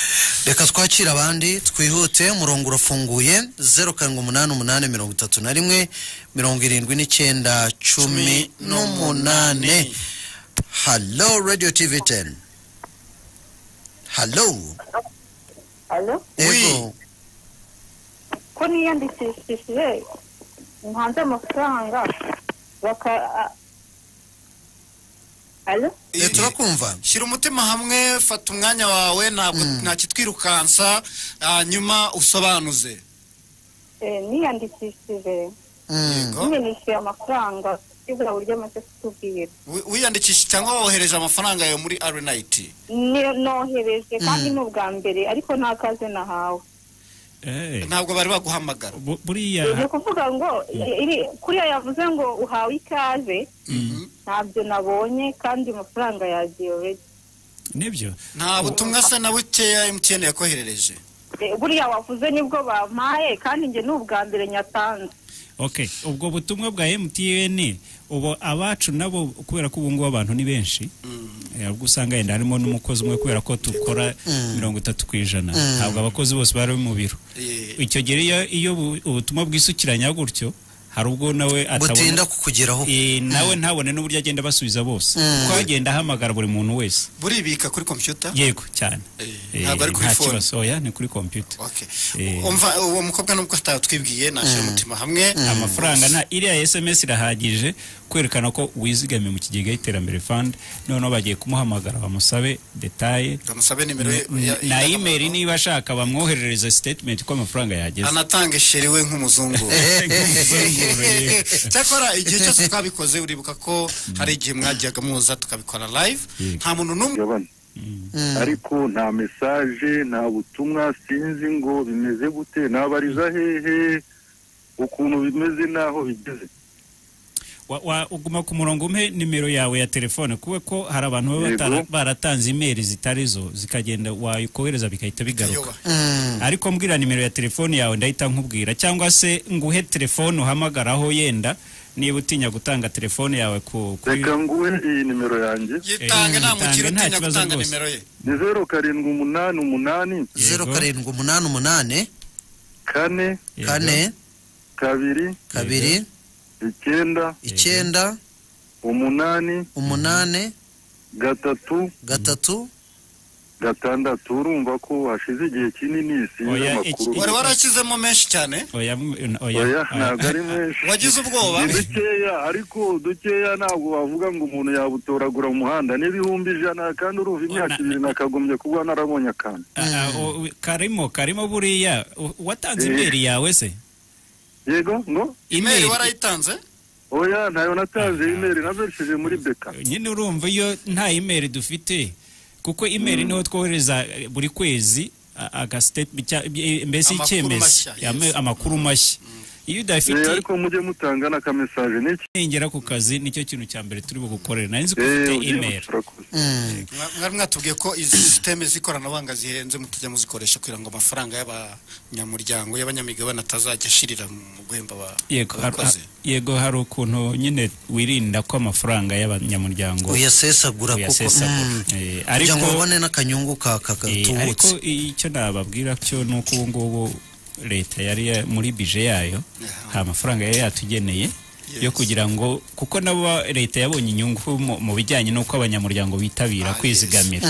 Reka twakire abandi twihute, umurongo urafunguye 0788 31 79 18. Hello Radio TV 10. Hello. Allo? Yego. Ko niyandikishije ntanze amafaranga baka Allo? Turakumva. Shyira umutima hamwe, fata umwanya wawe, ntabwo nta kitwirukansa, hanyuma usobanuze. Niyandikishije. Yego. Nishyuye amafaranga ibura buryo amaze kutubwira. Wiyandikishije cyangwa wohereje amafaranga yawe muri RNIT? Nohereje kandi ni ubwa mbere, ariko nta kaze nahawe. Ntabwo bari baguhamagara. Buriya ni ukuvuga ngo kuriya yavuze ngo uhawe ikaze, ntabyo nabonye kandi amafaranga yagiye already. Nibyo. Nta butumwa se na bukeya MTN yakoherereje? Buriya wavuze nibwo bampaye kandi njye ni ubwa mbere nyatanze. Okay, ubwo butumwa bwa MTN ubu abacu nabo kubera ko ubu ngubu abantu ni benshi, ubwo usanga yenda harimo n'umukozi umwe kubera ko tukora 30%, ntabwo abakozi bose bari mu biro. Icyo gihe iyo ubutumwa bwisukiranya gutyo, hari ubwo nawe atabona butinda kukugeraho, nawe ntabone n'uburyo agenda basubiza bose, kuko agenda ahamagara buri muntu wese. Buribika kuri computer? Yego cyane. Ntabwo ari kuri phone. Oya, ni kuri computer. Okay. Umva uwo mukobwa nubwo atatwibwiye nashyira umutima hamwe. Amafaranga na iriya SMS irahagije kwerekana ko wizigamiye mu kigega cy'iterambere fund. Noneho bagiye kumuhamagara bamusabe detaye, bamusabe nimero na email niba ashaka, bamwoherereze statement ko amafaranga yageze, anatange sheri we nk'umuzungu. Cyakora igihe cyose twabikoze, uribuka ko hari igihe mwajyaga muza tukabikora live, nta muntu n'umwe. Ariko nta message, nta butumwa, sinzi ngo bimeze gute, nabariza hehe ukuntu bimeze naho bigeze. Uguma ku murongo, umpe nimero yawe ya telefone, kuko ko hari abantu baba baratanze email zitari zo, zikagenda wakohereza bigahita bigaruka. Ariko mbwira nimero ya telefone yawe ndahita nkubwira, cyangwa se nguhe telefone uhamagaraho, yenda niba utinya gutanga telefone yawe ku Reka nguhe iyi nimero yanjye. Yitange, nta mukiri utinya gutanga nimero ye. Ni 0788 0788 4 4 2 2 9 9 8 8 3 3 6. Urumva ko hashize igihe kinini sinzi amakuru. Wari warashyizemo menshi cyane? Oya, ntabwo ari menshi. Wagize ubwoba? Ni dukeya, ariko dukeya ntabwo wavuga ngo umuntu yabutoragura mu muhanda. Ni 100,000, kandi urumva imyaka 2 nakagombye kuba narabonye akantu. Karimo buriya watanze email yawe se? Yego, ngo email warayitanze? Oya, ntayo natanze email, naberesheje muri Beka. Nyine urumva iyo nta email dufite, kuko email niho twohereza buri kwezi aga statement, mbese icyemezo, amakuru mashya. Iyo udafite, ariko mujye mutanga na ka message n'iki ningera ku kazi, nicyo kintu cya mbere turi bugukorere. Nari nzi ko ufite email. Mwari mwatubwiye ko izi systeme z'ikoranabuhanga zihenze, mutajya muzikoresha kugira ngo amafaranga y'abanyamuryango y'abanyamigabane atazajya ashirira mu guhemba abakozi. Yego, hari ukuntu nyine wirinda ko amafaranga y'abanyamuryango uyasesagura, kuko ariko ngo ubone n'akanyungu katubutse. Ariko icyo nababwira cyo ni uko ubu ngubu leta yari muri bije yayo nta mafaranga yari yatugeneye yo kugira ngo, kuko nabo leta yabonye inyungu mu bijyanye n'uko abanyamuryango bitabira kwizigamira.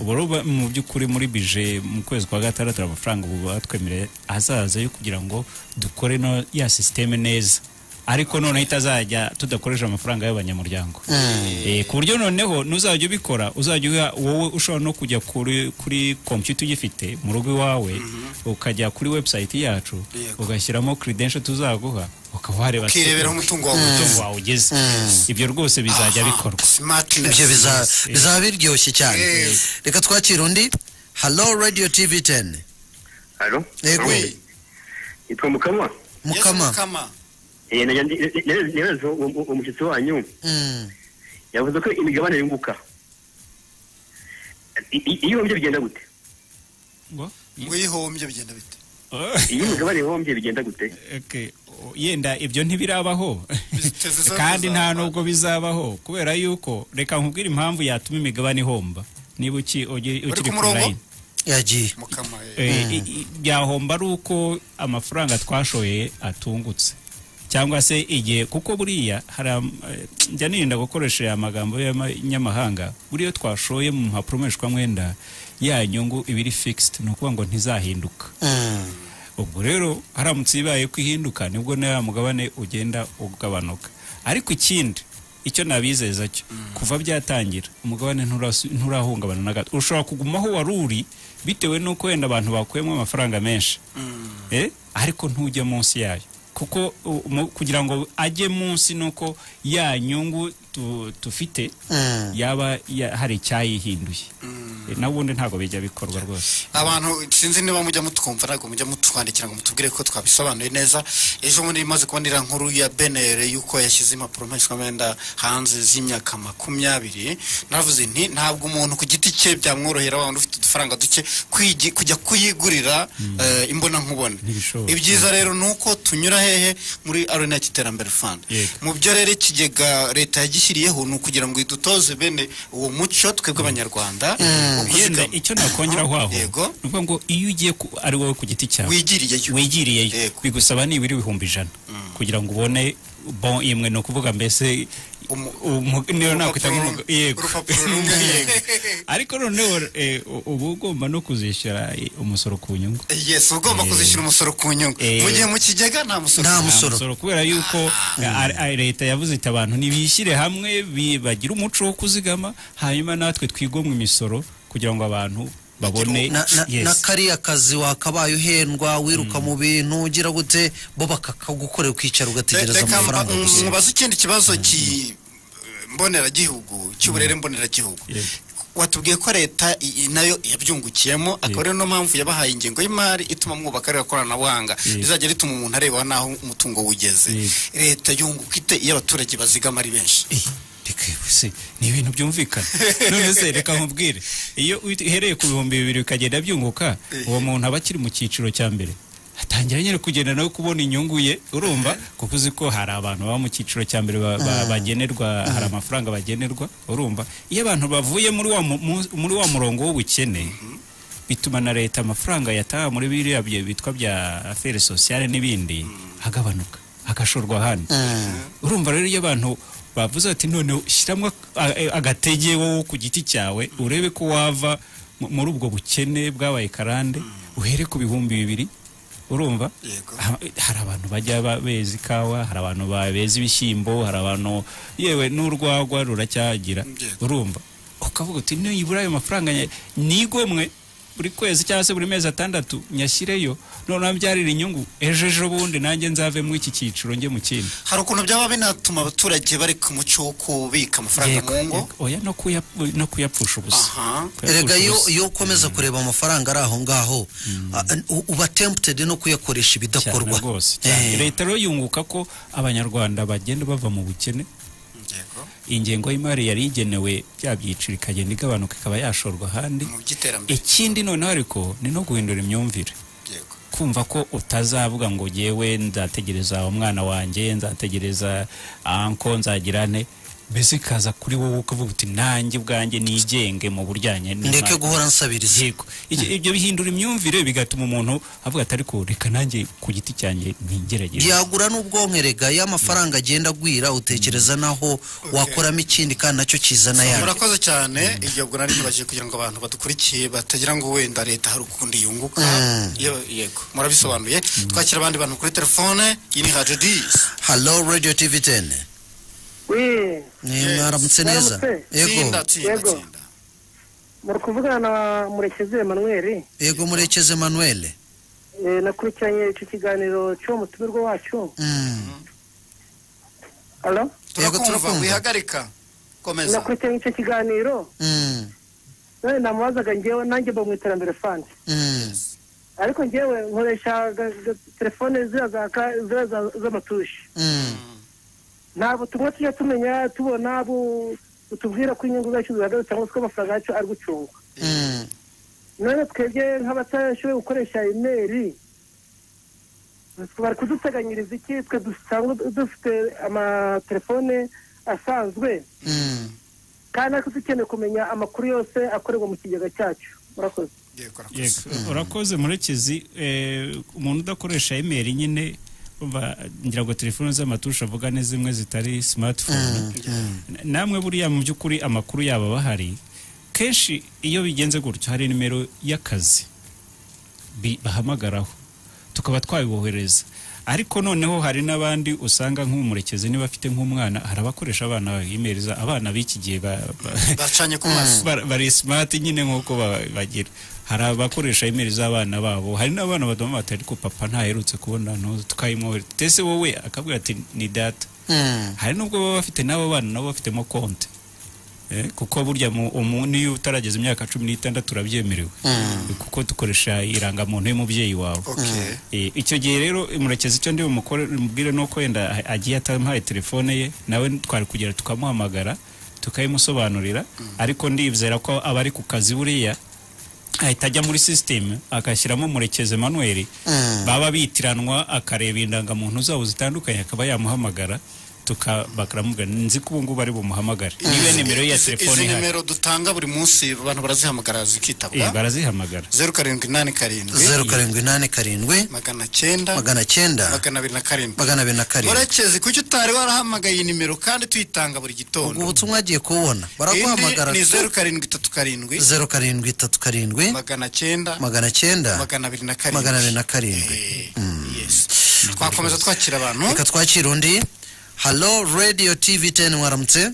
Ubu mu by'ukuri muri bije mu kwezi kwa 6 amafaranga ubu batwemereye azaza yo kugira ngo dukore no ya systeme neza, ariko noneho itazajya tudakoresha amafaranga y'abanyamuryango. Ku buryo noneho nuzajya ubikora, uzajya wowe ushobora no kujya kuri computer ugifite mu rugo iwawe, ukajya kuri website yacu, ugashyiramo credential tuzaguha, ukaba wareba ukirebera umutungo wawe ugeze. Ibyo rwose bizajya bikorwa. Ibyo bizaba biryoshye cyane. Reka twakire undi. Hello Radio TV 10. Hello. Yego. Yitwa Mukama. Mukama. Nibaza umushyitsi wanyu yavuze ko imigabane yunguka, iyo ihombye bigenda gute? Ngo ihombye bigenda bite? Iyo imigabane ihombye bigenda gute? Yenda ibyo ntibirabaho kandi nta nubwo bizabaho, kubera yuko reka nkubwire impamvu yatuma imigabane ihomba niba ukiri ku line. Yagiye byahomba ari uko amafaranga twashoye atungutse, cyangwa se igihe, kuko buriya njya nirinda gukoresha aya magambo y'abanyamahanga, buriya twashoye mu mpapuro mpeshwamwenda ya nyungu ibiri fixed, ni ukuvuga ngo ntizahinduka. Ubwo rero haramutse ibaye ko ihinduka, nibwo na ya mugabane ugenda ugabanuka. Ariko ikindi icyo nabizeza cyo, kuva byatangira umugabane nturahungabana na gato. Ushobora kugumaho wari uri bitewe n'uko wenda abantu bakuyemo amafaranga menshi, ariko ntujya munsi yayo, kuko kugira ngo ajye munsi nuko ya nyungu tufite yaba hari icyayihinduye. Nabundi ntago bijya bikorwa rwose. Abantu sinzi niba mujya mutwumva, ntabwo mujya mutwandikira ngo mutubwire ko twabisobanuye neza. Ejo bundi imaze kubonera nkuru ya BNR yuko yashyize impapuro mpeshwamwenda hanze z'imyaka 20, naravuze nti ntabwo umuntu ku giti cye byamworohera, wa ufite udufaranga duke kujya kuyigurira imbona nkubone. Ibyiza rero nuko tunyura hehe muri RNIT Iterambere Fund. Mu byo rero ikigega leta yagishyiriyeho ni ukugira ngo idutoze bene uwo muco twebwe abanyarwanda. Yenda icyo nakongeraho aho nuvuga ngo iyo ugiye ari wowe ku giti cyawe wigiriyeyo bigusaba nibura 100,000 kugira ngo ubone bon imwe, no kuvuga mbese Niyo nakwita yego, Urupapuro rumwe. Yego. Ariko noneho uba ugomba no kuzishyura umusoro ku nyungu. Yes, ugomba kuzishyura umusoro ku nyungu, mu gihe mu kigega nta musoro. Nta Nta musoro. musoro, kubera yuko leta yavuze iti abantu nibishyire hamwe, bagire umuco wo kuzigama, hanyuma natwe twigomwe imisoro kugira ngo abantu babone. Na kariya kazi wakabaye uhendwa, wiruka mu bintu ugira gute, bo bakakagukorera, ukicara ugategereza Reka amafaranga gusa. Mubaze ikindi kibazo ki mboneragihugu, cy'uburere mboneragihugu. Watubwiye ko leta nayo yabyungukiyemo, akaba ariyo niyo mpamvu yabahaye ingengo y'imari ituma mwubaka ririya koranabuhanga rizajya rituma umuntu areba n'aho umutungo wugeze. Leta yunguka ite iyo abaturage bazigama ari benshi? Reka se, ni ibintu byumvikana. None se reka nkubwire, iyo uhereye ku 2000 bikagenda byunguka, uwo muntu aba akiri mu cyiciro cya mbere, atangira nyine kugenda nawe kubona inyungu ye, urumva, kuko uzi ko hari abantu baba mu cyiciro cya mbere bagenerwa, hari amafaranga bagenerwa. Urumva, iyo abantu bavuye muri wa murongo w'ubukene, bituma na leta amafaranga yataha muri biriya bitwa bya affaires sociales n'ibindi agabanuka, agashorwa ahandi. Urumva rero, iyo abantu bavuze ati none shyiramo agatege wowe ku giti cyawe, urebe ko wava muri ubwo bukene bwabaye karande, uhere ku 2000, urumva. Hari abantu bajya beza ikawa, hari abantu beza ibishyimbo, hari abantu yewe n'urwagwa ruracyagira. Urumva, ukavuga uti nibura ayo mafaranga nigomwe buri kwezi cyangwa se buri mezi 6 nyashyireyo, noneho mbyarira inyungu, ejo ejo bundi nanjye nzave muri iki cyiciro njye mu kindi. Hari ukuntu byaba binatuma abaturage bari ku muco wo kubika amafaranga mu ngo? Yego. Oya, no kuyapfusha ubusa. Kuyapfusha Erega iyo ubusa. iyo ukomeza kureba amafaranga ari aho ngaho, uba tempted no kuyakoresha ibidakorwa. Cyane rwose, cyane. Leta rero yunguka ko Abanyarwanda bagenda bava mu bukene, ingengo y'imari yari igenewe bya byiciro ikagenda igabanuka, ikaba yashorwa ahandi mu by'iterambere. Ikindi noneho ariko ni no guhindura imyumvire, kumva ko utazavuga ngo yewe nzategereza umwana wanjye, nzategereza uncle, nzagira nte, mbese ikaza kuri wowe ukavuga uti nanjye ubwanjye nigenge mu buryanye ndeke n'imari. guhora nsabiriza. Yego. Ibyo bihindura imyumvire, bigatuma umuntu avuga ati ariko reka nanjye ku giti cyanjye ntigerageze. Byagura n'ubwonko erega. Iyo amafaranga agenda agwira, utekereza naho wakoramo ikindi kandi nacyo kizana yandi. Murakoze cyane. Ibyo ubwo nari nibajije kugira ngo abantu badukurikiye batagira ngo wenda leta hari ukundi yunguka. Yego, murabisobanuye. Twakira abandi bantu kuri telefone. Iyi ni Radio 10. Hello, Radio TV 10. Oui. Ni mwaramutse neza. Mwaramutse. Yego. Tsinda, tsinda. Yego. Tsinda. Muri kuvugana na Murekezi Emmanuel. Yego, Murekezi Emmanuel. Nakurikiranye icyo kiganiro cy'uwo mutumirwa wacu. Hello? Yego. Turakumva. Turakumva. Wihagarika, komeza. Nakurikiranye icyo kiganiro. None namubazaga, njyewe nanjye mba mu Iterambere Fund. Ariko njyewe nkoresha telefone ziriya ziriya z'amatushi. Nta butumwa tujya tumenya, tubona butubwira ko inyungu zacu zihagaze cyangwa se ko amafaranga yacu ari gucungwa. None twebwe nk'abatashoboye gukoresha imeri, bari kuduteganyiriza iki, twe dusanzwe dufite amatelefone asanzwe, kandi ariko dukeneye kumenya amakuru yose akorerwa mu kigega cyacu? Murakoze. Yego, urakoze. Yego, urakoze Murekezi. Umuntu udakoresha imeri nyine, umva, ngira ngo telefone z'amatushe avuga ni zimwe zitari smartphone. Namwe buriya mu by'ukuri amakuru yabo aba ahari. Kenshi iyo bigenze gutyo, hari nimero y'akazi bahamagaraho, tukaba twabibohereza. Ariko noneho hari n'abandi usanga nk'Umurekezi niba afite nk'umwana, hari abakoresha abana imeri, abana b'iki gihe Bacanye ku maso. Bari smart nyine nk'uko bagira. Hari abakoresha imeri z'abana babo, hari n'abana badoma bati ariko papa ntaherutse kubona, tukayimwohereza, tese wowe akabwira ati ni data. Hari n'ubwo baba bafite n'abo bana nabo bafitemo konti, kuko burya niyo utarageza imyaka 16 urabyemerewe, kuko dukoresha irangamuntu y'umubyeyi wawe. Icyo gihe rero, Murekezi, icyo ndi bumubwire ni uko wenda agiye atamuhaye telefone ye, nawe twari kugera tukamuhamagara tukayimusobanurira. Ariko ndizera ko aba ari ku kazi, buriya ahita ajya muri sisiteme agashyiramo Murekezi Emmanuel, baba bitiranwa, akareba indangamuntu zabo zitandukanye, akaba yamuhamagara. Bakaramubwira, nzi ko ubu ngubu ari bumuhamagare niba nimero ye ya telefone Izi ihari. nimero dutanga buri munsi abantu barazihamagara zikitabwa. Barazihamagara. 0787 0787 900 900 207 207. Murekezi, kuki utari warahamagaye iyi nimero kandi tuyitanga buri gitondo? Ubwo butumwa agiye kububona, baraguhamagara. Indi ni 0737 0737 900 900 207. 207. Yes. Twakomeza twakira abantu. Reka twakire undi. Halo Radio TV 10, mwaramutse?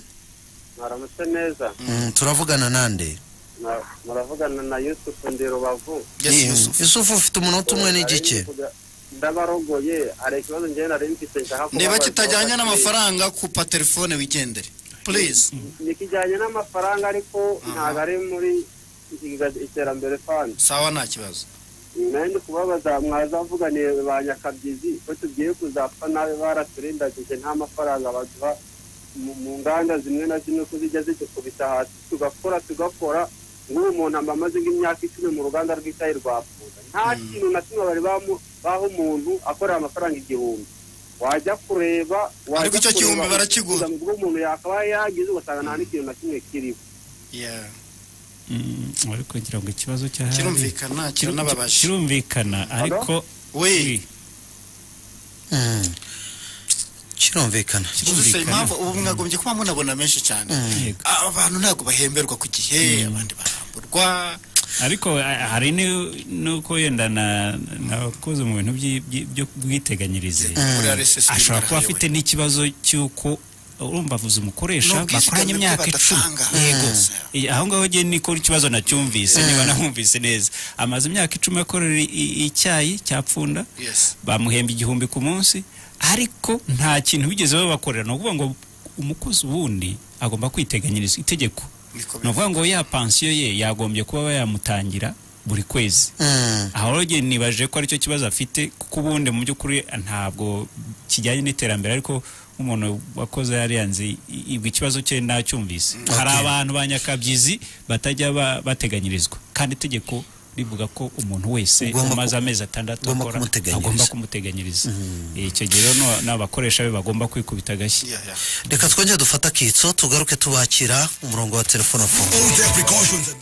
Mwaramutse neza. Turavugana nande? Muravugana na Yusufu, ndi Rubavu. Yusufu, ufite umunota umwe n'igice. Ndabarogoye, hari ikibazo njyewe nari mfite nshaka Niba kubabaza. kitajyanye n'amafaranga, kupa telefone wigendere please. Nikijyanye n'amafaranga, ariko ntabwo ari muri Iterambere Fund. Sawa, nta kibazo. Nari ndi kubabaza, mwazavuganiye ba nyakabyizi ko tugiye kuzapfa nabi, baraturindagije, nta mafaranga baduha mu nganda zimwe na zimwe, ko zijya zidukubita hasi tugakora tugakora. Nk'ubu umuntu amba amaze nk'imyaka 10 mu ruganda rw'icyayi rwa Pfunda, nta kintu na kimwe bari baha umuntu akorera amafaranga 1000. Wajya kureba, wajya Ariko icyo kureba gihumbi barakiguha. ubwo umuntu yakabaye yagize, ugasanga nta n'ikintu na kimwe kiriho. Yeah. Ariko ngira ngo ikibazo cyahari Kirumvikana, kiranababaje. Kirumvikana, ariko we Kirumvikana. Uzi impamvu ubu mwagombye kuba munabona menshi cyane? Abantu ntabwo bahemberwa ku gihe, abandi baramburwa. Ariko hari nuko yenda nakoze mu bintu by'ubwiteganyirize, Muri RSSB ashobora kuba afite n'ikibazo cy'uko urumva avuze umukoresha N'ubwizigame bakoranye bwe imyaka 10. badatanga. Yego. Aho ngaho njye niko ikibazo nacyumvise, niba namwumvise neza. Amaze imyaka 10 akorera icyayi cya Pfunda, bamuhemba 1000 ku munsi, ariko nta kintu bigeze babakorera. Ni ukuvuga ngo umukozi ubundi agomba kwiteganyiriza, itegeko ni ukuvuga ngo ya pansiyo ye yagombye kuba bayamutangira buri kwezi. Aho rero njye nibaje ko aricyo kibazo afite, kuko ubundi mu by'ukuri ntabwo kijyanye n'iterambere, ariko nk'umuntu wakoze yariyanze ibwo ikibazo cye nacyumvise. Hari abantu ba nyakabyizi batajya bateganyirizwa, kandi itegeko rivuga ko umuntu wese umaze amezi 6 ugomba akora kumuteganyiriza. agomba kumuteganyiriza. Icyo gihe rero n'abakoresha be bagomba kwikubita agashyi. Reka twongere dufate akitso, tugaruke tubakira umurongo wa telefone afunguye.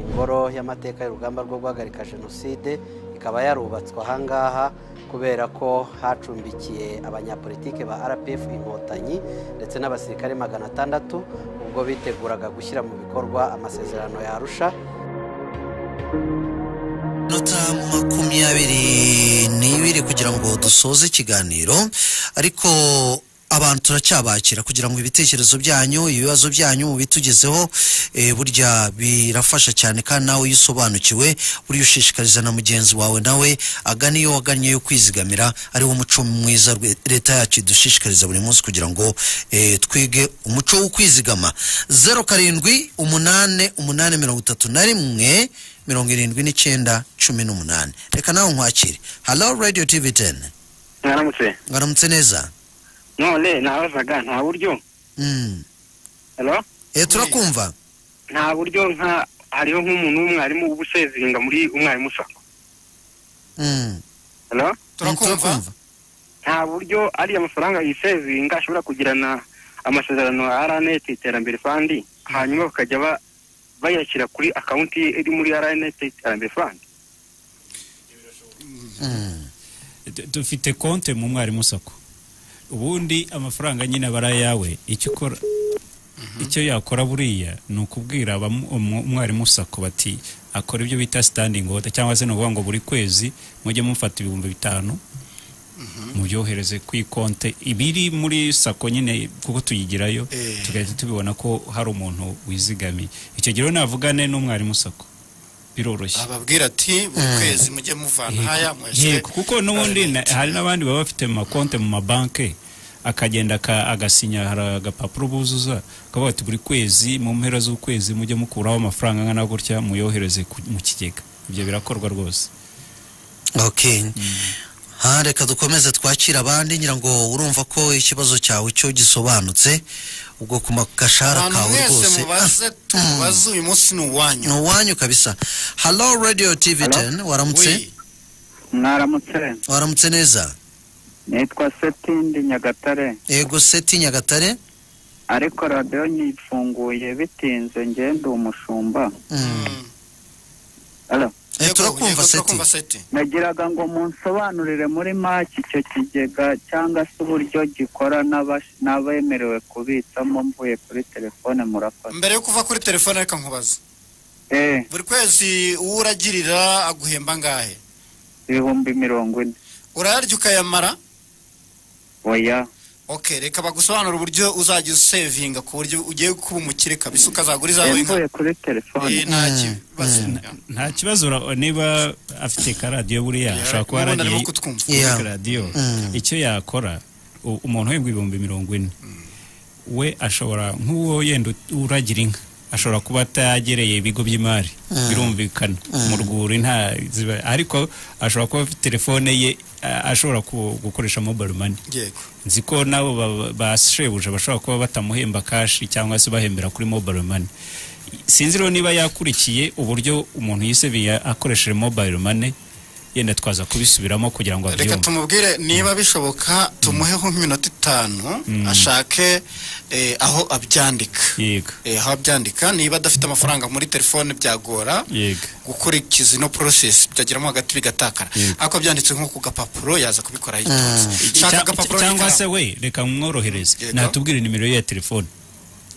Ingoro y'amateka y'urugamba rwo guhagarika jenoside ikaba yarubatswe ahangaha kubera ko hacumbikiye abanyapolitike ba RPF Inkotanyi ndetse n'abasirikare 600 ubwo biteguraga gushyira mu bikorwa amasezerano ya Arusha. Nota 22 kugira ngo dusoze ikiganiro, ariko abantu turacyabakira kugira ngo ibitekerezo byanyu, ibibazo byanyu mubitugezeho. Burya birafasha cyane, kandi nawe iyo usobanukiwe burya ushishikariza na mugenzi wawe nawe agana iyo wagannye yo kwizigamira, ariwo muco mwiza leta yacu idushishikariza buri munsi kugira ngo twige umuco wo kwizigama. 07 8 8 31 79 18. Reka nawe nkwakire. Hello Radio TV 10. Mwaramutse. Mwaramutse neza. None nabazaga nta buryo. Hello? Turakumva. Nta buryo nka hariho nk'umuntu w'umwarimu ubusezinga muri umwarimu sako. Hello? Turakumva. Nta buryo ari amafaranga yisezinga ashobora kugirana amasezerano ya RNet Iterambere Fund, hanyuma bakajya bayashyira kuri account iri muri RNet Iterambere Fund. Dufite konte mu Mwarimu Sacco. Ubundi amafaranga nyine aba ari ayawe, icyo ukora, icyo yakora buriya ni ukubwira Umwarimu Sacco bati akora ibyo bita standing order, cyangwa se ni ukuvuga ngo buri kwezi mujye mufata 5000 mubyohereze ku ikonte ibiri muri Sacco nyine, kuko tuyigirayo tugahita tubibona ko hari umuntu wizigamiye. Icyo gihe rero navugane n'Umwarimu Sacco biroroshye, ababwira ati buri kwezi mujye muvana haya muyashyire. Yego, kuko n'ubundi hari n'abandi baba bafite amakonte mu mabanki, akagenda agasinya, hari agapapuro buzuza akavuga ati buri kwezi mu mpera z'ukwezi mujye mukuraho amafaranga angana gutya muyohereze mu kigega. Ibyo birakorwa rwose. Okay. Ha, reka dukomeze twakira abandi, ngira ngo urumva ko ikibazo cyawe cyo gisobanutse ubwo ku makashara Abantu kawe mwese rwose. mubaze, tubaze, uyu munsi ni uwanyu. Ni uwanyu kabisa. Hello Radio TV 10, waramutse? Oui. Mwaramutse. Waramutse neza. Nitwa Setindi Nyagatare. Yego Seti Nyagatare. Ariko radiyo nyifunguye bitinze, ngende umushumba. Hello. Yego, Turakumva yego, Seti. turakumva Seti. Nagiraga ngo munsobanurire muri make icyo kigega cyangwa se uburyo gikora n'abemerewe kubitsamo mvuye kuri telefone. Murakoze. Mbere yo kuva kuri telefone reka nkubaze, buri kwezi uwo uragirira aguhemba angahe? 40,000. Urayarya ukayamara? Oya. Okay, reka bagusobanura uburyo uzajya usevinga ku buryo ugiye kuba umukire kabisa ukazagura izawe inka. Mvuye kuri telefone. Nta kibazo. Nta kibazo, niba afite karadiyo buriya ashobora kuba N'ubundi arimo yaragiye kutwumva. kuri Yeah. radiyo. Icyo yakora, umuntu uhembwa 40,000 we ashobora, nk'uwo yenda uragira inka, ashobora kuba atagereye ibigo by'imari, birumvikana mu rwuri nta ziba, ariko ashobora kuba afite telefone ye, ashobora gukoresha mobile money. Yego. Nzi ko nabo ba shebuja bashobora kuba batamuhemba cash cyangwa se bahembera kuri mobile money. Sinzi rero niba yakurikiye uburyo umuntu yisebiye akoresheje mobile money, yenda twaza kubisubiramo kugira ngo Reka abyumve. tumubwire niba bishoboka tumuheho nk'iminota 5 ashake aho abyandika. Yego. Aho abyandika, niba adafite amafaranga muri telefone byagora Yego. gukurikiza ino process, byageramo hagati bigatakara. Yego. Ariko byanditse nko ku gapapuro yaza kubikora yitonze. Shaka agapapuro Cyangwa n'ikaramu. se we reka mworohereze, Yego. natubwire nimero ye ya telefone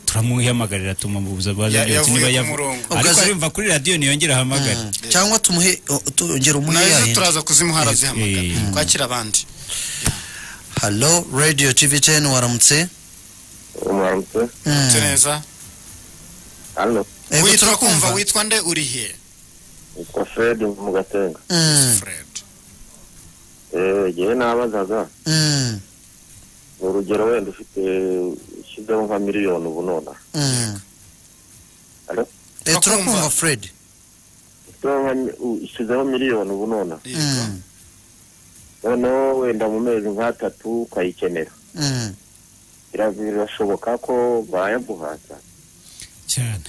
turamuhamagarira tumubuza baza byose Yavuye niba ku yavu murongo. Ariko arumva kuri radiyo niyongera ahamagare. Cyangwa tumuhe tongera umuhe Nazo yayindi. turaza kuzimuha, arazihamagara. Twakira abandi. Hello Radio TV 10, waramutse? Mwaramutse. Mutse neza. Halo. Yego, Witwa turakumva. kumva, witwa nde, uri he? Nitwa Fred mu Gatenga. Fred. Jyewe nabazaga, ni urugero wenda ufite ushyizeho nka miliyoni ubu nonaha. Halo? Turakumva Fred. Ushyizeho miliyoni ubu nonaha, Yego. noneho wenda mu mezi nk'atatu ukayikenera, birashoboka ko bayaguhata? Cyane.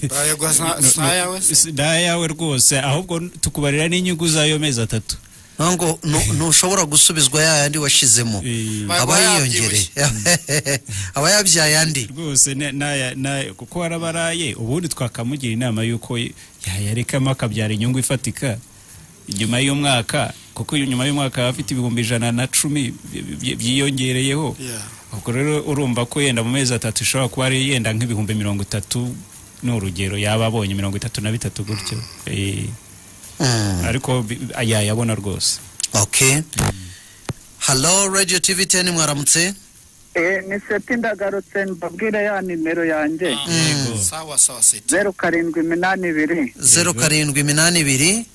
Bayaguha si ayawe se? Si ayawe rwose, ahubwo tukubarira n'inyungu z'ayo mezi 3. Ngo ntushobora gusubizwa ya yandi washizemo, aba Bayaguha yiyongereye, aba yabyaye andi. Rwose kuko warabaraye, ubundi twakamugira inama y'uko yayarekamo akabyara inyungu ifatika nyuma y'umwaka, kuko nyuma y'umwaka aba afite 110,000 byiyongereyeho. Ubwo rero urumva ko yenda mu mezi 3 ishobora kuba ari yenda nk'30,000, ni urugero, yaba abonye 33 gutyo. Ariko yayabona rwose. Okay. Hello Radio TV 10, mwaramutse? Ni Seti ndagarutse, mbabwire ya nimero yanjye. Yego. Sawa sawa Seti. 0782. 0782.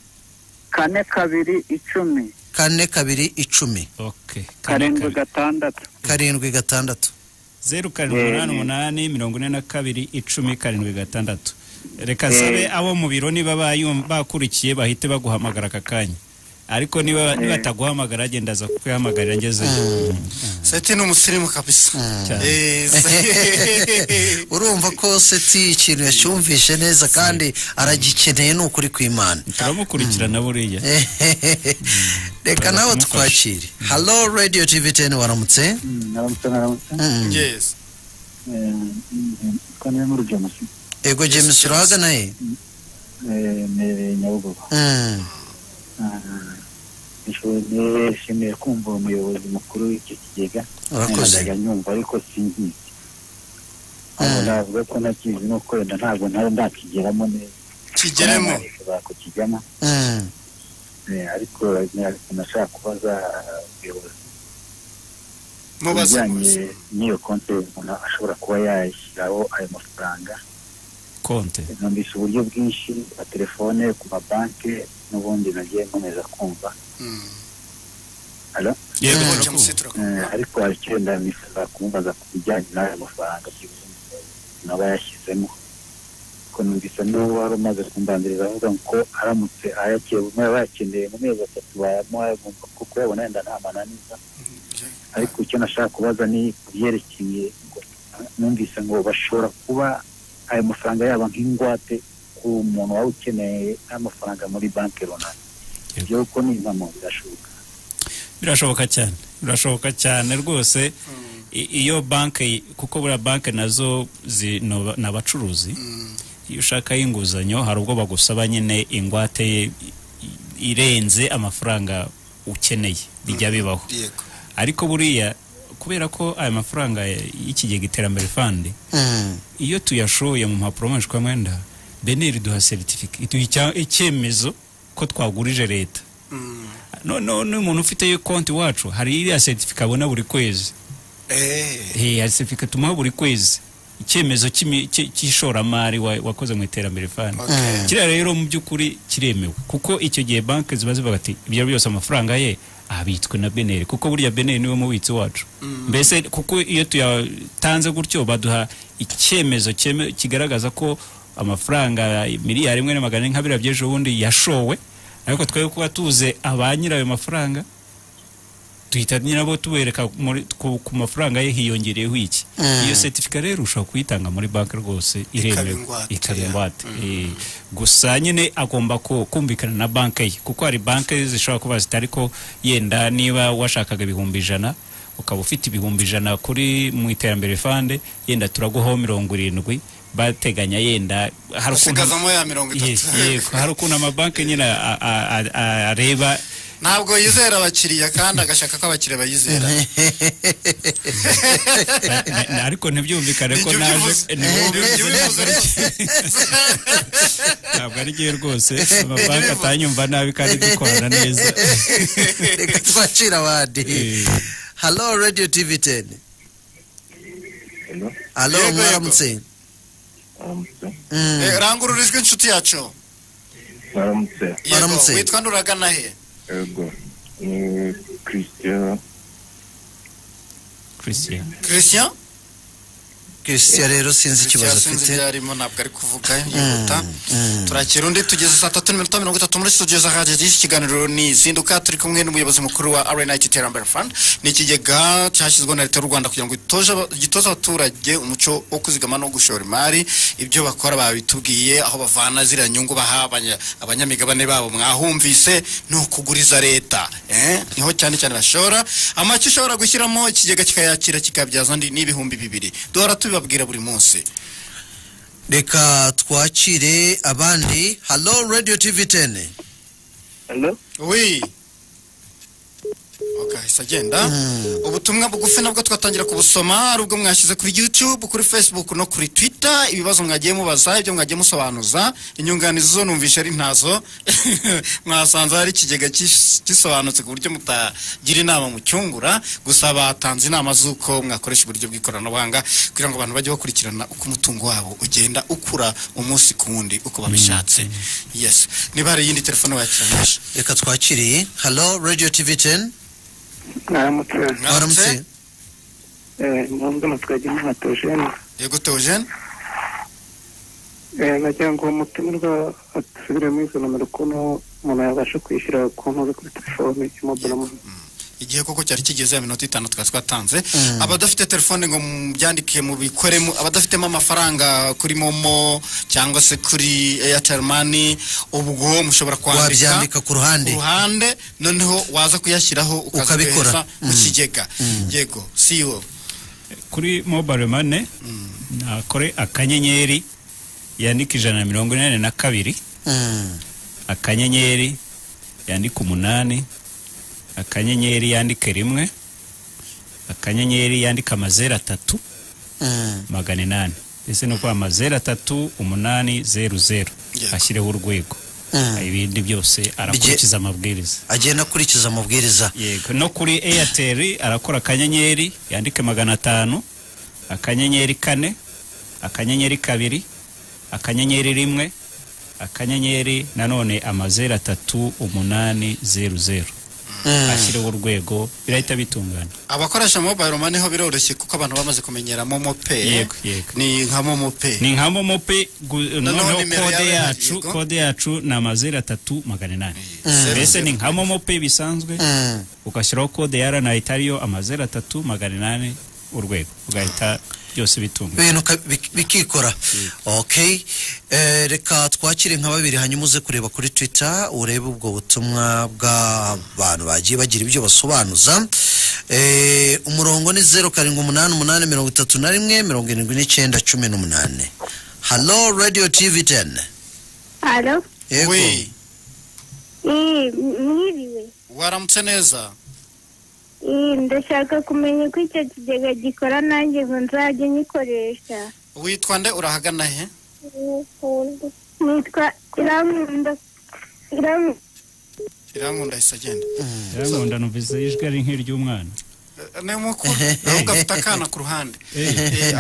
42 10. 42 10. Okay. Kane 7 kabiri. 6. 7 6. 0788 42 10 7 6. Reka sabe abo mu biro niba bakurikiye bahite baguhamagara aka kanya, ariko niba bataguhamagara agenda aza kukwihamagarira ngezeyo. Seti ni umusirimu kabisa. Cyane. Urumva ko Seti ikintu yacyumvishe neza kandi aragikeneye, ni ukuri kw'Imana. Turamukurikirana buriya. Reka nawe Kumufasha. twakire. Hello Radio TV 10, waramutse? Naramutse, naramutse. Yes. Twa niwe muri James. Ego James, urahagana he? Ni Nyabugogo. Nishimiye kumva umuyobozi mukuru w'icyo kigega. Urakoze. Nyumva ariko sinkizi. Ntabwo navuga ko ntakizi nuko wenda ntabwo ntari ndakigeramo neza. Kigeremo. Kukijyamo. Ariko nashaka kubaza umuyobozi. Mubaze n'iyo konti umuntu ashobora kuba yashyiraho ayo mafaranga. Konti. Numvise uburyo bwinshi bwa telefone ku mabanki n'ubundi nagiye nkomeza kumva. Yego, ariko hari icyo nifuza kumubaza ku bijyanye n'ayo mafaranga naba yashyizemo. Ko numvise n'uwo wari umaze kumbanziriza avuga ko aramutse bayakeneye mu mezi 3 bayamuha kuko yabona wenda nta mananiza. Ariko icyo nashaka kubaza ni ku byerekeye numvise ngo bashobora kuba ayo mafaranga yaba nk'ingwate ku muntu waba ukeneye amafaranga muri banki runaka. Ibyo uko ni impamo birashoboka. Birashoboka cyane, birashoboka cyane rwose. Iyo banki, kuko buriya banki nazo ni abacuruzi, iyo ushaka inguzanyo hari ubwo bagusaba nyine ingwate irenze amafaranga ukeneye, bijya bibaho. Ariko buriya kubera ko aya mafaranga y'ikigega Iterambere Fund iyo tuyashoye mu mpapuro mpeshwamwenda, BNR iduha certificate, iduha icyemezo ko twagurije leta. None umuntu ufite konti wacu hari iriya certificate abona buri kwezi. Hari certificate tumuha buri kwezi, icyemezo cy'ishoramari wakoze mu Iterambere Fund. Kiriya rero mu by'ukuri kiremewe, kuko icyo gihe banki ziba zivuga ati ibyo byose amafaranga ye abitswe na BNR, kuko burya BNR niwe mubitsi wacu. Mbese kuko iyo tuyatanze gutyo baduha icyemezo kigaragaza ko amafaranga miliyari 1.4 nka biriya by'ejo bundi yashowe, ariko twebwe kuba tuze abanyira ayo mafaranga tuhita nyirabo tubereka ku mafaranga ye hiyongereyeho iki. Iyo certificate rero ushobora kuyitanga muri banki rwose iremewe, ikaba ingwate. Gusa nyine agomba kumvikana na banki ye, kuko hari banki zishobora kuba zitari ko yenda niba washakaga 100,000 ukaba ufite 100,000 kuri mu Iterambere Fund, yenda turaguhaho 70 bateganya yenda hari ukuntu amabanki nyine areba ntabwo yizera abakiriya kandi agashaka ko abakiriya bayizera. Ariko ntibyumvikane ko naje ntabwo ari gihe rwose amabanki atanyumva nabi kandi dukorana neza. Reka twakira abandi. Hello Radio TV 10. Hello, mwaramutse. Rangurura ijwi inshuti yacu. Mwaramutse. Mwaramutse. Witwa nduragana he? Ego, ni Christian. Christian? Christian rero sinzi ikibazo afite. Sinzi byarimo ntabwo ari kuvuga yihuta. Turakira undi tugeze saa 3:30 muri studio za Radio 10. Ikiganiro ni Zinduka, turi kumwe n'umuyobozi mukuru wa RNIT Iterambere Fund. Ni ikigega cyashyizweho na Leta y'u Rwanda kugira ngo gitoze abaturage umuco wo kuzigama no gushora imari. Ibyo bakora babitubwiye, aho bavana ziriya nyungu baha abanyamigabane babo mwahumvise, no kuguriza leta. Niho cyane cyane bashora. Amaki ushobora gushyiramo ikigega kikayakira kikabyaza andi ni 2000. Duhora tubabwira buri munsi. Reka twakire abandi. Hello Radio TV 10. Hello. Oui. Okay, sagenda. Ubutumwa bugufi nabwo twatangira kubusoma ari ubwo mwashyize kuri YouTube, kuri Facebook no kuri Twitter. Ibibazo mwagiye mubaza, ibyo mwagiye musobanuza, inyunganizi zo numvisha ari ntazo. Mwasanze hari ikigega gisobanutse ku buryo mutagira inama mu cyungura, gusa batanze inama z'uko mwakoresha uburyo bw'ikoranabuhanga kugira ngo abantu bajye bakurikirana uko umutungo wabo ugenda ukura umunsi ku wundi uko babishatse. Yes, niba hari iyindi telefone wakira. Reka twakiriye. Hello Radio TV 10. Mwaramutse. Mwamwe twajya Teogene. Yego Teogene. Nagira ngo umutumirwa asubire muri izo nomero ukuntu umuntu yabasha kwishyura konti kuri telefone mobile money. Igihe koko cyari kigeze ya minota 5 twari twatanze. Abadafite telefone ngo mubyandike mubikoremo, abadafitemo amafaranga kuri Momo cyangwa se kuri Airtel Money, ubwo mushobora kwandika wabyandika ku ruhande, noneho waza kuyashyiraho ukabikora mu kigega. Yego CEO kuri mobile money nakore akanyenyeri yandika 182 akanyenyeri yandika 8 Akanyenyeri yandike 1, akanyenyeri yandike 0 3 800. Ese no kwa 0 3 8 0 0 ashyireho urwego. Ibindi byose arakurikiza amabwiriza. Agenda akurikiza amabwiriza. Yego, no kuri Airtel arakora akanyenyeri yandike 500, akanyenyeri 4, akanyenyeri 2, akanyenyeri 1, akanyenyeri nanone 0 3 8 0 0. Ashyiraho urwego birahita bitungana. Abakoresha mobile money ho biroroshye kuko abantu bamaze kumenyera Momo Pay. Yego, yego. Ni nka Momo Pay. Ni nka Momo Pay, noneho kode yacu ni 0 3 800. Mbese ni nka Momo Pay bisanzwe, ugashyiraho kode ya RNIT ariyo 0 3 800 urwego, ugahita byose bitungana. Ibintu bikikora. Okay. Reka twakire nka babiri hanyuma uze kureba kuri Twitter urebe ubwo butumwa bw'abantu bagiye bagira ibyo basobanuza. Umurongo ni 0788 31 79 18. Hello Radio TV 10. Hello. Yego. Oui. Mwiriwe. Waramutse neza. Ndashaka kumenya ko icyo kigega gikora nanjye ngo nzajye nyikoresha. Witwa nde, urahagana he? Nitwa Irankunda. Irankunda ahise agenda. Irankunda numvise ijwi ari nk'iry'umwana. Ni mukuru, ahubwo afite akana ku ruhande.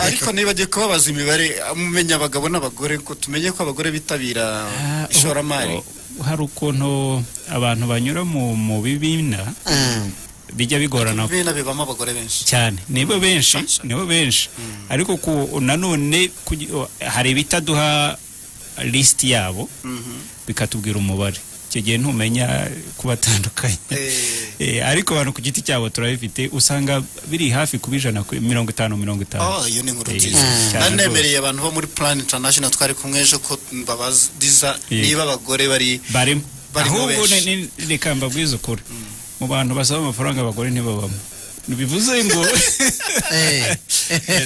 Ariko niba agiye kubabaza imibare, mumenya abagabo n'abagore, ko tumenye ko abagore bitabira ishoramari. Hari ukuntu abantu banyura mu bibina bijya bigorana. Bibina bibamo abagore benshi cyane, nibo benshi, nibo benshi. Ariko nanone hari ibitaduha list yabo bikatubwira umubare, icyo gihe ntumenya kubatandukanye. Ariko abantu ku giti cyabo turabifite, usanga biri hafi kuba 100 50 50. Oh, iyo ni inkuru nziza. Nanemereye abantu bo muri Plan International twari kumwe ejo ko mbabaziza niba abagore bari barimo. Ahubwo reka mbabwize ukuri, mu bantu basaba amafaranga abagore ntibabamo. Bivuze ngo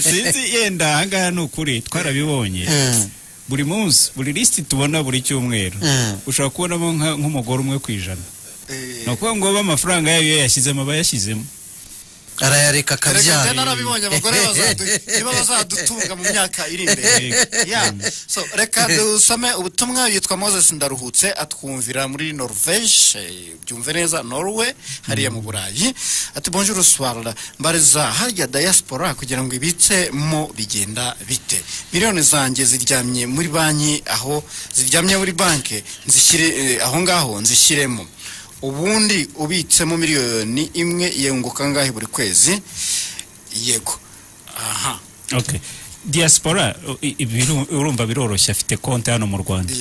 sinzi yenda ahangaha ni ukuri twarabibonye. Buri munsi, buri lisiti tubona buri cyumweru, ushobora kubonamo nk'umugore umwe ku 100. Ni ukuvuga ngo amafaranga yayo yashyizemo aba yashyizemo, arayareka akabyara. Narabibonye abagore niba bazadutunga mu myaka iri imbere. So reka dusome ubutumwa. Yitwa Moses Ndaruhutse, atwumvira muri Norvège, byumve neza Norway, hariya mu Burayi. Ati bonjour soir, mbariza harya diaspora kugira ngo ibitse mo bigenda bite? Miliyoni zanjye ziryamye muri banki, aho ziryamye muri banke nzishyire aho ngaho nzishyiremo. Ubundi ubitsemo miliyoni 1 yunguka ngahe buri kwezi? Yego. Aha. Okay. Diaspora urumva biroroshye, afite konti hano mu Rwanda.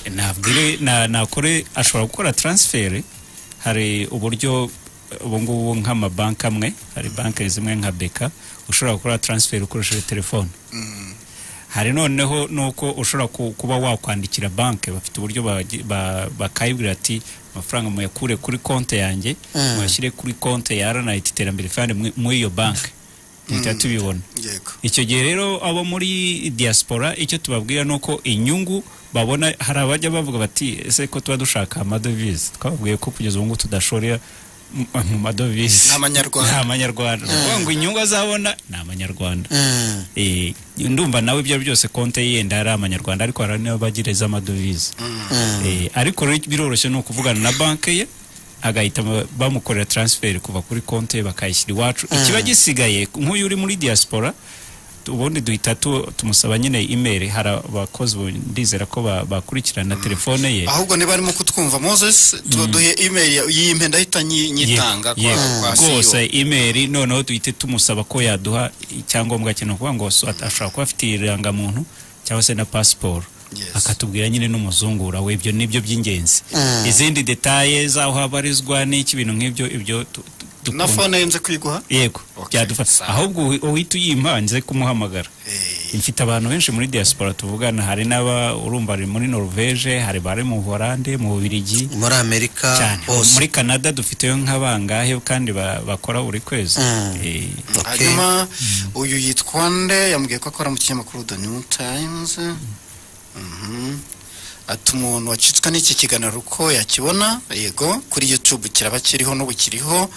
Nabwire nakore ashobora gukora transfer. Hari uburyo ubu ngubu nk'amabanki amwe, hari banki zimwe nka Beka ushobora gukora transfer ukoresheje telefone. Hari noneho nuko ushobora kuba wakwandikira banki, bafite uburyo bakayibwira ati amafaranga muyakure kuri konti yanjye muyashyire kuri konti ya RNIT Iterambere Fund muri iyo banki, duhita tubibona. Icyo gihe rero abo muri diaspora icyo tubabwira nuko inyungu babona, hari abajya bavuga bati ese ko tuba dushaka amadovize, twababwiye ko kugeza ubu ngubu tudashorera mu madovize, ni amanyarwanda. Ngo inyungu azabona ni amanyarwanda. Ndumva nawe ibyo byose konti yenda ari amanyarwanda, ariko hari n'abagira amadovize. Ariko biroroshye ni ukuvugana na banki ye, agahita bamukorera transfer kuva kuri konti bakayishyira iwacu. Ikiba gisigaye nk'uyu uri muri diaspora, ubundi duhita tumusaba nyine email. Hari abakozi ndizera ko bakurikirana telefone ye. Ahubwo niba arimo kutwumva Moses, tuduhe email yimpe ndahita nyitanga kwa rwose email. Noneho duhite tumusaba ko yaduha icyangombwa cye, no kuvuga ngo ashobora kuba afite irangamuntu cyangwa se na passport, akatubwira nyine n'umuzungura we. Ibyo nibyo by'ingenzi. Izindi details zaho abarizwa n'iki bintu nk'ibyo, ibyo na phone yenze kwiguha. Yego, byadufasha. Ahubwo uhita uyimpa nze kumuhamagara. Mfite abantu benshi muri diaspora tuvugana, hari n'aba urumva ari muri Norvège, hari bari mu Holande, mu Bubiligi, muri Amerika hose, muri Canada dufiteyo nk'abangahe kandi bakora buri kwezi. Hanyuma uyu yitwa nde, yambwiye ko akora mu kinyamakuru The New Times. Ati umuntu wacitswe n'iki kiganiro uko yakibona, yego kuri YouTube kiraba kiriho n'ubu kiriho.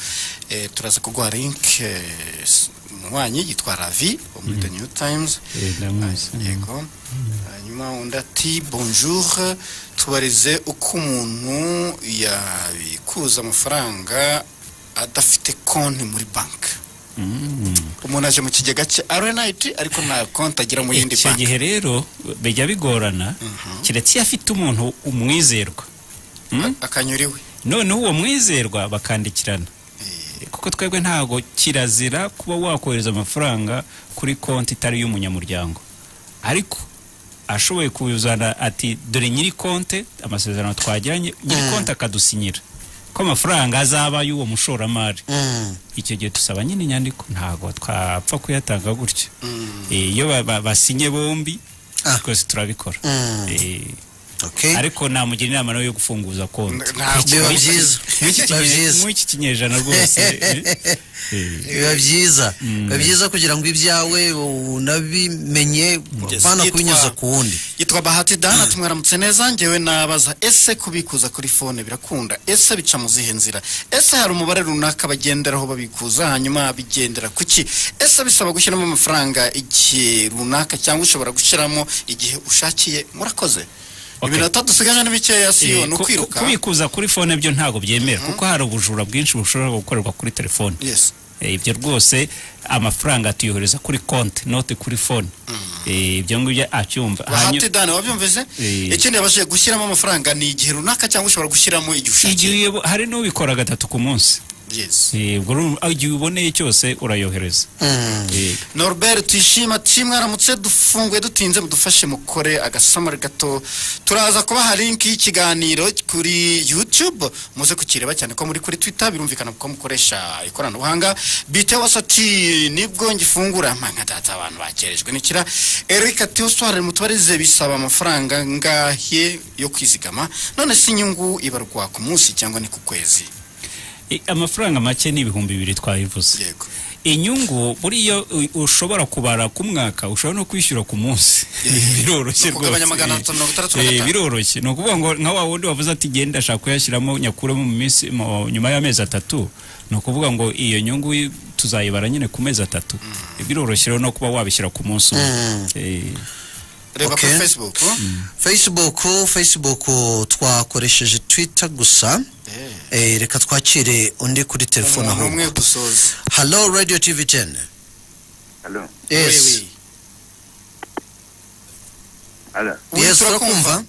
Turaza kuguha link. Umunywanyi yitwa Ravi wo muri The New Times. Ndamuzi. Yego. Hanyuma undi ati bonjour, tubarize uko umuntu yabikuza amafaranga adafite konti muri banki. Umuntu aje mu kigega cye RNIT ariko nta konti agira mu yindi Icyo banki. gihe rero bijya bigorana, keretse iyo afite umuntu umwizerwa Akanyura iwe. Noneho uwo mwizerwa bakandikirana, kuko twebwe ntago kirazira kuba wakohereza amafaranga kuri konti itari iy'umunyamuryango. Ariko ashoboye kuzana ati dore nyiri konti, amasezerano twagiranye, nyiri konti akadusinyira ko amafaranga azaba y'uwo mushoramari, icyo gihe tusaba nyine inyandiko, ntago twapfa kuyatanga gutyo. Iyo basinye bombi twese turabikora. Ariko namugira inama nawe yo gufunguza konti. Ntabwo. Biba byiza. Mw'iki Biba byiza. Mw'iki kinyejana rwose. Biba byiza, biba byiza kugira ngo ibyawe unabimenye, apana kubinyuza ku wundi. Yitwa Bahati Dana, tumwaramutse neza. Njyewe nabaza, ese kubikuza kuri phone birakunda? Ese bica mu zihe nzira? Ese hari umubare runaka bagenderaho babikuza? Hanyuma bigendera kuki? Ese bisaba gushyiramo amafaranga igihe runaka cyangwa ushobora gushyiramo igihe ushakiye? Murakoze. Iminota dusigaje ni mikeya, siyo? Ni ukwiruka. Kubikuza kuri phone byo ntabwo byemera, kuko hari ubujura bwinshi bushobora gukorerwa kuri telefone. Ibyo rwose amafaranga tuyohereza kuri konti, not kuri phone. Ibyo ngibyo acyumva. Bahati Dana, wabyumvise? Ikindi yabashije gushyiramo amafaranga ni igihe runaka cyangwa ushobora gushyiramo igihe ushakiye? Igihe hari n'ubikora gatatu ku munsi. Ubwo rero, igihe uboneye cyose urayohereza. Norbert Tuyishima ati mwaramutse, dufunguye dutinze, mudufashe mukore agasamari gato. Turaza kubaha link y'ikiganiro kuri YouTube muze kukireba, cyane ko muri kuri Twitter birumvikana ko mukoresha ikoranabuhanga. Bite wasati nibwo ngifungura mpanga data, abantu bakerejwe nikira. Eric ati osware mutubarize, bisaba amafaranga ngahe yo kwizigama? None si inyungu ibarwa ku munsi cyangwa ni ku kwezi? Amafaranga make ni 2000 twabivuze. Inyungu buriya ushobora kubara ku mwaka, ushobora no kwishyura ku munsi, biroroshye. Ni ukugabanya Rwose. 565. Biroroshye. Ni ukuvuga ngo nka wa wundi wavuze ati genda ashaka kuyashyiramo nyakuremo mu minsi nyuma y'amezi 3, ni ukuvuga ngo iyo nyungu tuzayibara nyine ku mezi 3. Biroroshye rero no kuba wabishyira ku munsi umwe. Reba kuri Facebook. Facebook twakoresheje Twitter gusa. Reka twakire undi kuri telefone Umuntu ahubwo. umwe dusoza. Hello, Radio TV 10. Hello. Yes. Hello. Yes, turakumva.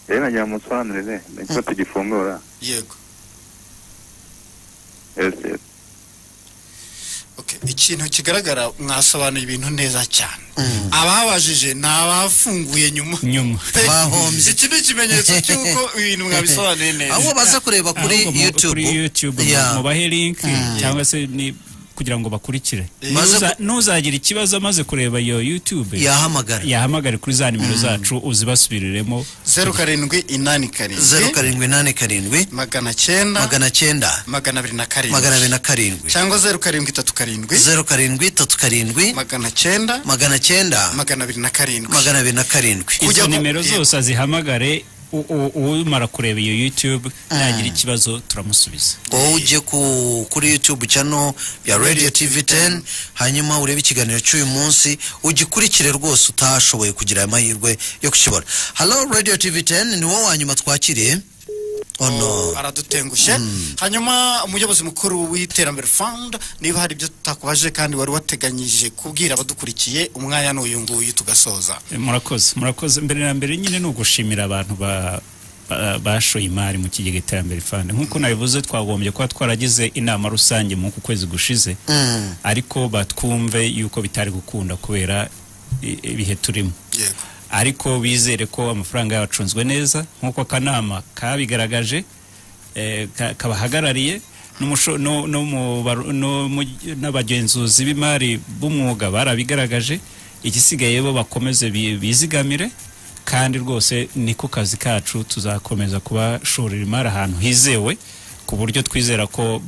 Rero nagira ngo musobanurire niko tugifungura. Yego. Yes. Okay. Ikintu kigaragara, mwasobanuye ibintu neza cyane. Ababajije ni abafunguye nyuma. Nyuma. Bahombye. Iki ni ikimenyetso cy'uko ibintu mwabisobanuye neza. Ahubwo baza kureba kuri Ahubwo YouTube. Kuri YouTube mubahe link cyangwa se ni kugira ngo bakurikire. Nuzagira ikibazo amaze kureba iyo YouTube, Yahamagara. yahamagare kuri za nimero zacu uzibasubiriremo. 0787. 0787. 900. 900. 207. 207. Cyangwa 0737. 0737. 900. 900. 207. 207. Izo nimero zose azihamagare, umara kureba iyo YouTube nagira ikibazo turamusubiza. Wowe ujye kuri YouTube channel ya Radio TV 10, hanyuma urebe ikiganiro cy'uyu munsi ugikurikire rwose, utashoboye kugira aya mahirwe yo kukibona. Hello, Radio TV 10, ni wowe wa nyuma twakiriye. Oh no. Aradutengushye. Hanyuma umuyobozi mukuru w'Iterambere Fund, niba hari ibyo tutakubaje kandi wari wateganyije kubwira abadukurikiye, umwanya n'uyu nguyu tugasoza. Murakoze, murakoze. Mbere na mbere nyine ni ugushimira abantu bashoye imari mu kigega Iterambere Fund. Nk'uko nabivuze, twagombye kuba twaragize inama rusange mu kwezi gushize, ariko batwumve yuko bitari gukunda kubera ibihe turimo. Ariko bizere ko amafaranga yabo acunzwe neza nk'uko akanama kabigaragaje, kabahagarariye n'umusho- no- no mu baru- no mu- n'abagenzuzi b'imari b'umwuga barabigaragaje. Igisigaye bo bakomeze bizigamire, kandi rwose niko kazi kacu, tuzakomeza kubashorera imari ahantu hizewe ku buryo twizera ko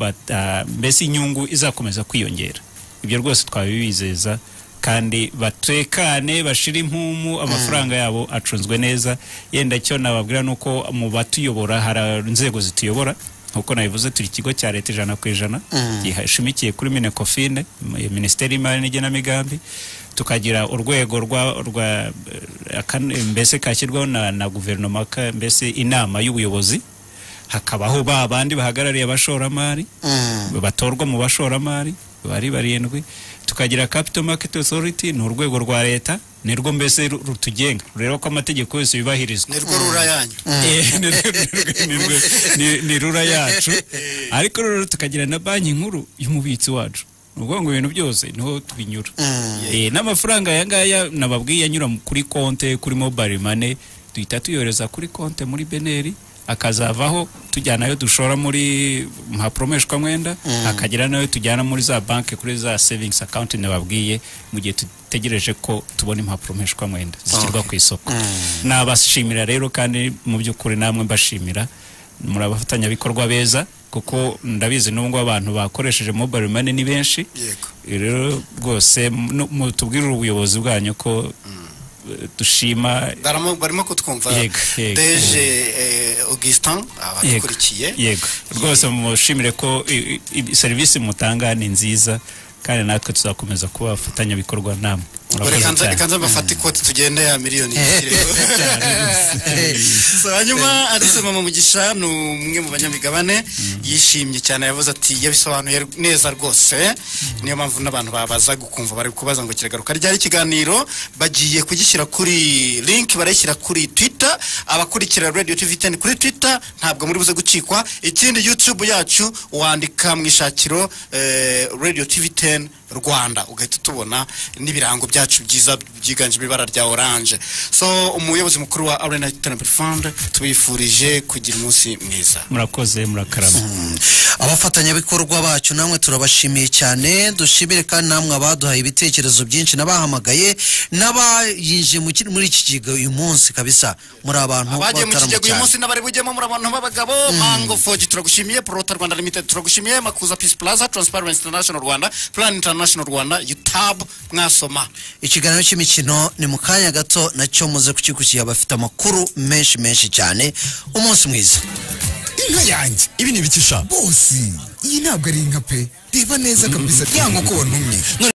mbese inyungu izakomeza kwiyongera. Ibyo rwose twabibizeza. Kandi batekane, bashira impumu, amafaranga yabo acunzwe neza. Yenda cyo nababwira nuko mu batuyobora hari inzego zituyobora, nkuko nabivuze turi ikigo cya leta 100% gishimikiye kuri Minecofine, Minisiteri y'Imari n'igenamigambi. Tukagira urwego rwa mbese kashyirwaho na guverinoma, mbese inama y'ubuyobozi. Hakabaho ba bandi bahagarariye abashoramari, batorwa mu bashoramari bari 7. Tukagira Capital Market Authority, ni urwego rwa leta, nirwo mbese rutugenga, rureba ko amategeko yose yubahirizwa. Nirwo rura yanyu. Ni rura yacu. Ariko rero tukagira na banki nkuru y'umubitsi wacu. Ubwo ngo ibintu byose niho tubinyura. N'amafaranga aya ngaya nababwiye anyura kuri konte, kuri mobile money, duhita tuyohereza kuri konte muri Beneri, akazavaho tujyana ayo dushora muri mpapuro mpeshwamwenda, akagira nayo tujyana muri za banki kuri za savings account nababwiye, mu gihe dutegereje ko tubona impapuro mpeshwamwenda zishyirwa ku isoko. Nabashimira rero, kandi mu by'ukuri namwe mbashimira, muri abafatanyabikorwa beza, kuko ndabizi n'ubwo abantu bakoresheje mobile money ni benshi. Rero rwose mutubwire ubuyobozi bwanyu ko dushima. Barimo kutwumva. Deje Augustin abadukurikiye. Yego, rwose mushimire ko serivisi mutanga ni nziza, kandi natwe tuzakomeza kuba abafatanyabikorwa namwe. Reka nza mbafate ikoti tugende ya miliyoni. So hanyuma Alice Mama Mugisha ni umwe mu banyamigabane, yishimye cyane, yavuze ati yabisobanuye neza rwose. Niyo mpamvu n'abantu babaza gukumva bari kubaza ngo kiragaruka ryari ikiganiro, bagiye kugishyira kuri link, barayishyira kuri Twitter. Abakurikira Radio TV 10 kuri Twitter ntabwo muri buze gucikwa. Ikindi YouTube yacu wandika mu ishakiro Radio TV 10 Rwanda ugahita tubona n'ibirango byacu byiza byiganje ibara rya orange. So umuyobozi mukuru wa Arena Iterambere Fund, tubifurije kugira umunsi mwiza. Murakoze, murakarama. Abafatanyabikorwa bacu namwe turabashimiye cyane. Dushimire kandi namwe abaduhaye ibitekerezo byinshi, n'abahamagaye, n'abayinjiye muri iki kigega uyu munsi kabisa. Muri abantu abagiye mu kigega uyu munsi n'abari bujyemo, muri abantu b'abagabo. Mango 4G turagushimiye, Prota Rwanda Limited turagushimiye, Makuza Peace Plaza, Transparency International Rwanda, Plan International Rwanda, UTAB mwasoma. Ikiganiro cy'imikino ni mu kanya gato nacyo muze kukikurikira, bafite amakuru menshi menshi cyane. Umunsi mwiza. Inka yanjye ibi ni ibikisha bose, iyi ntabwo ari inka pe, reba neza kabisa ya nkoko wantumye.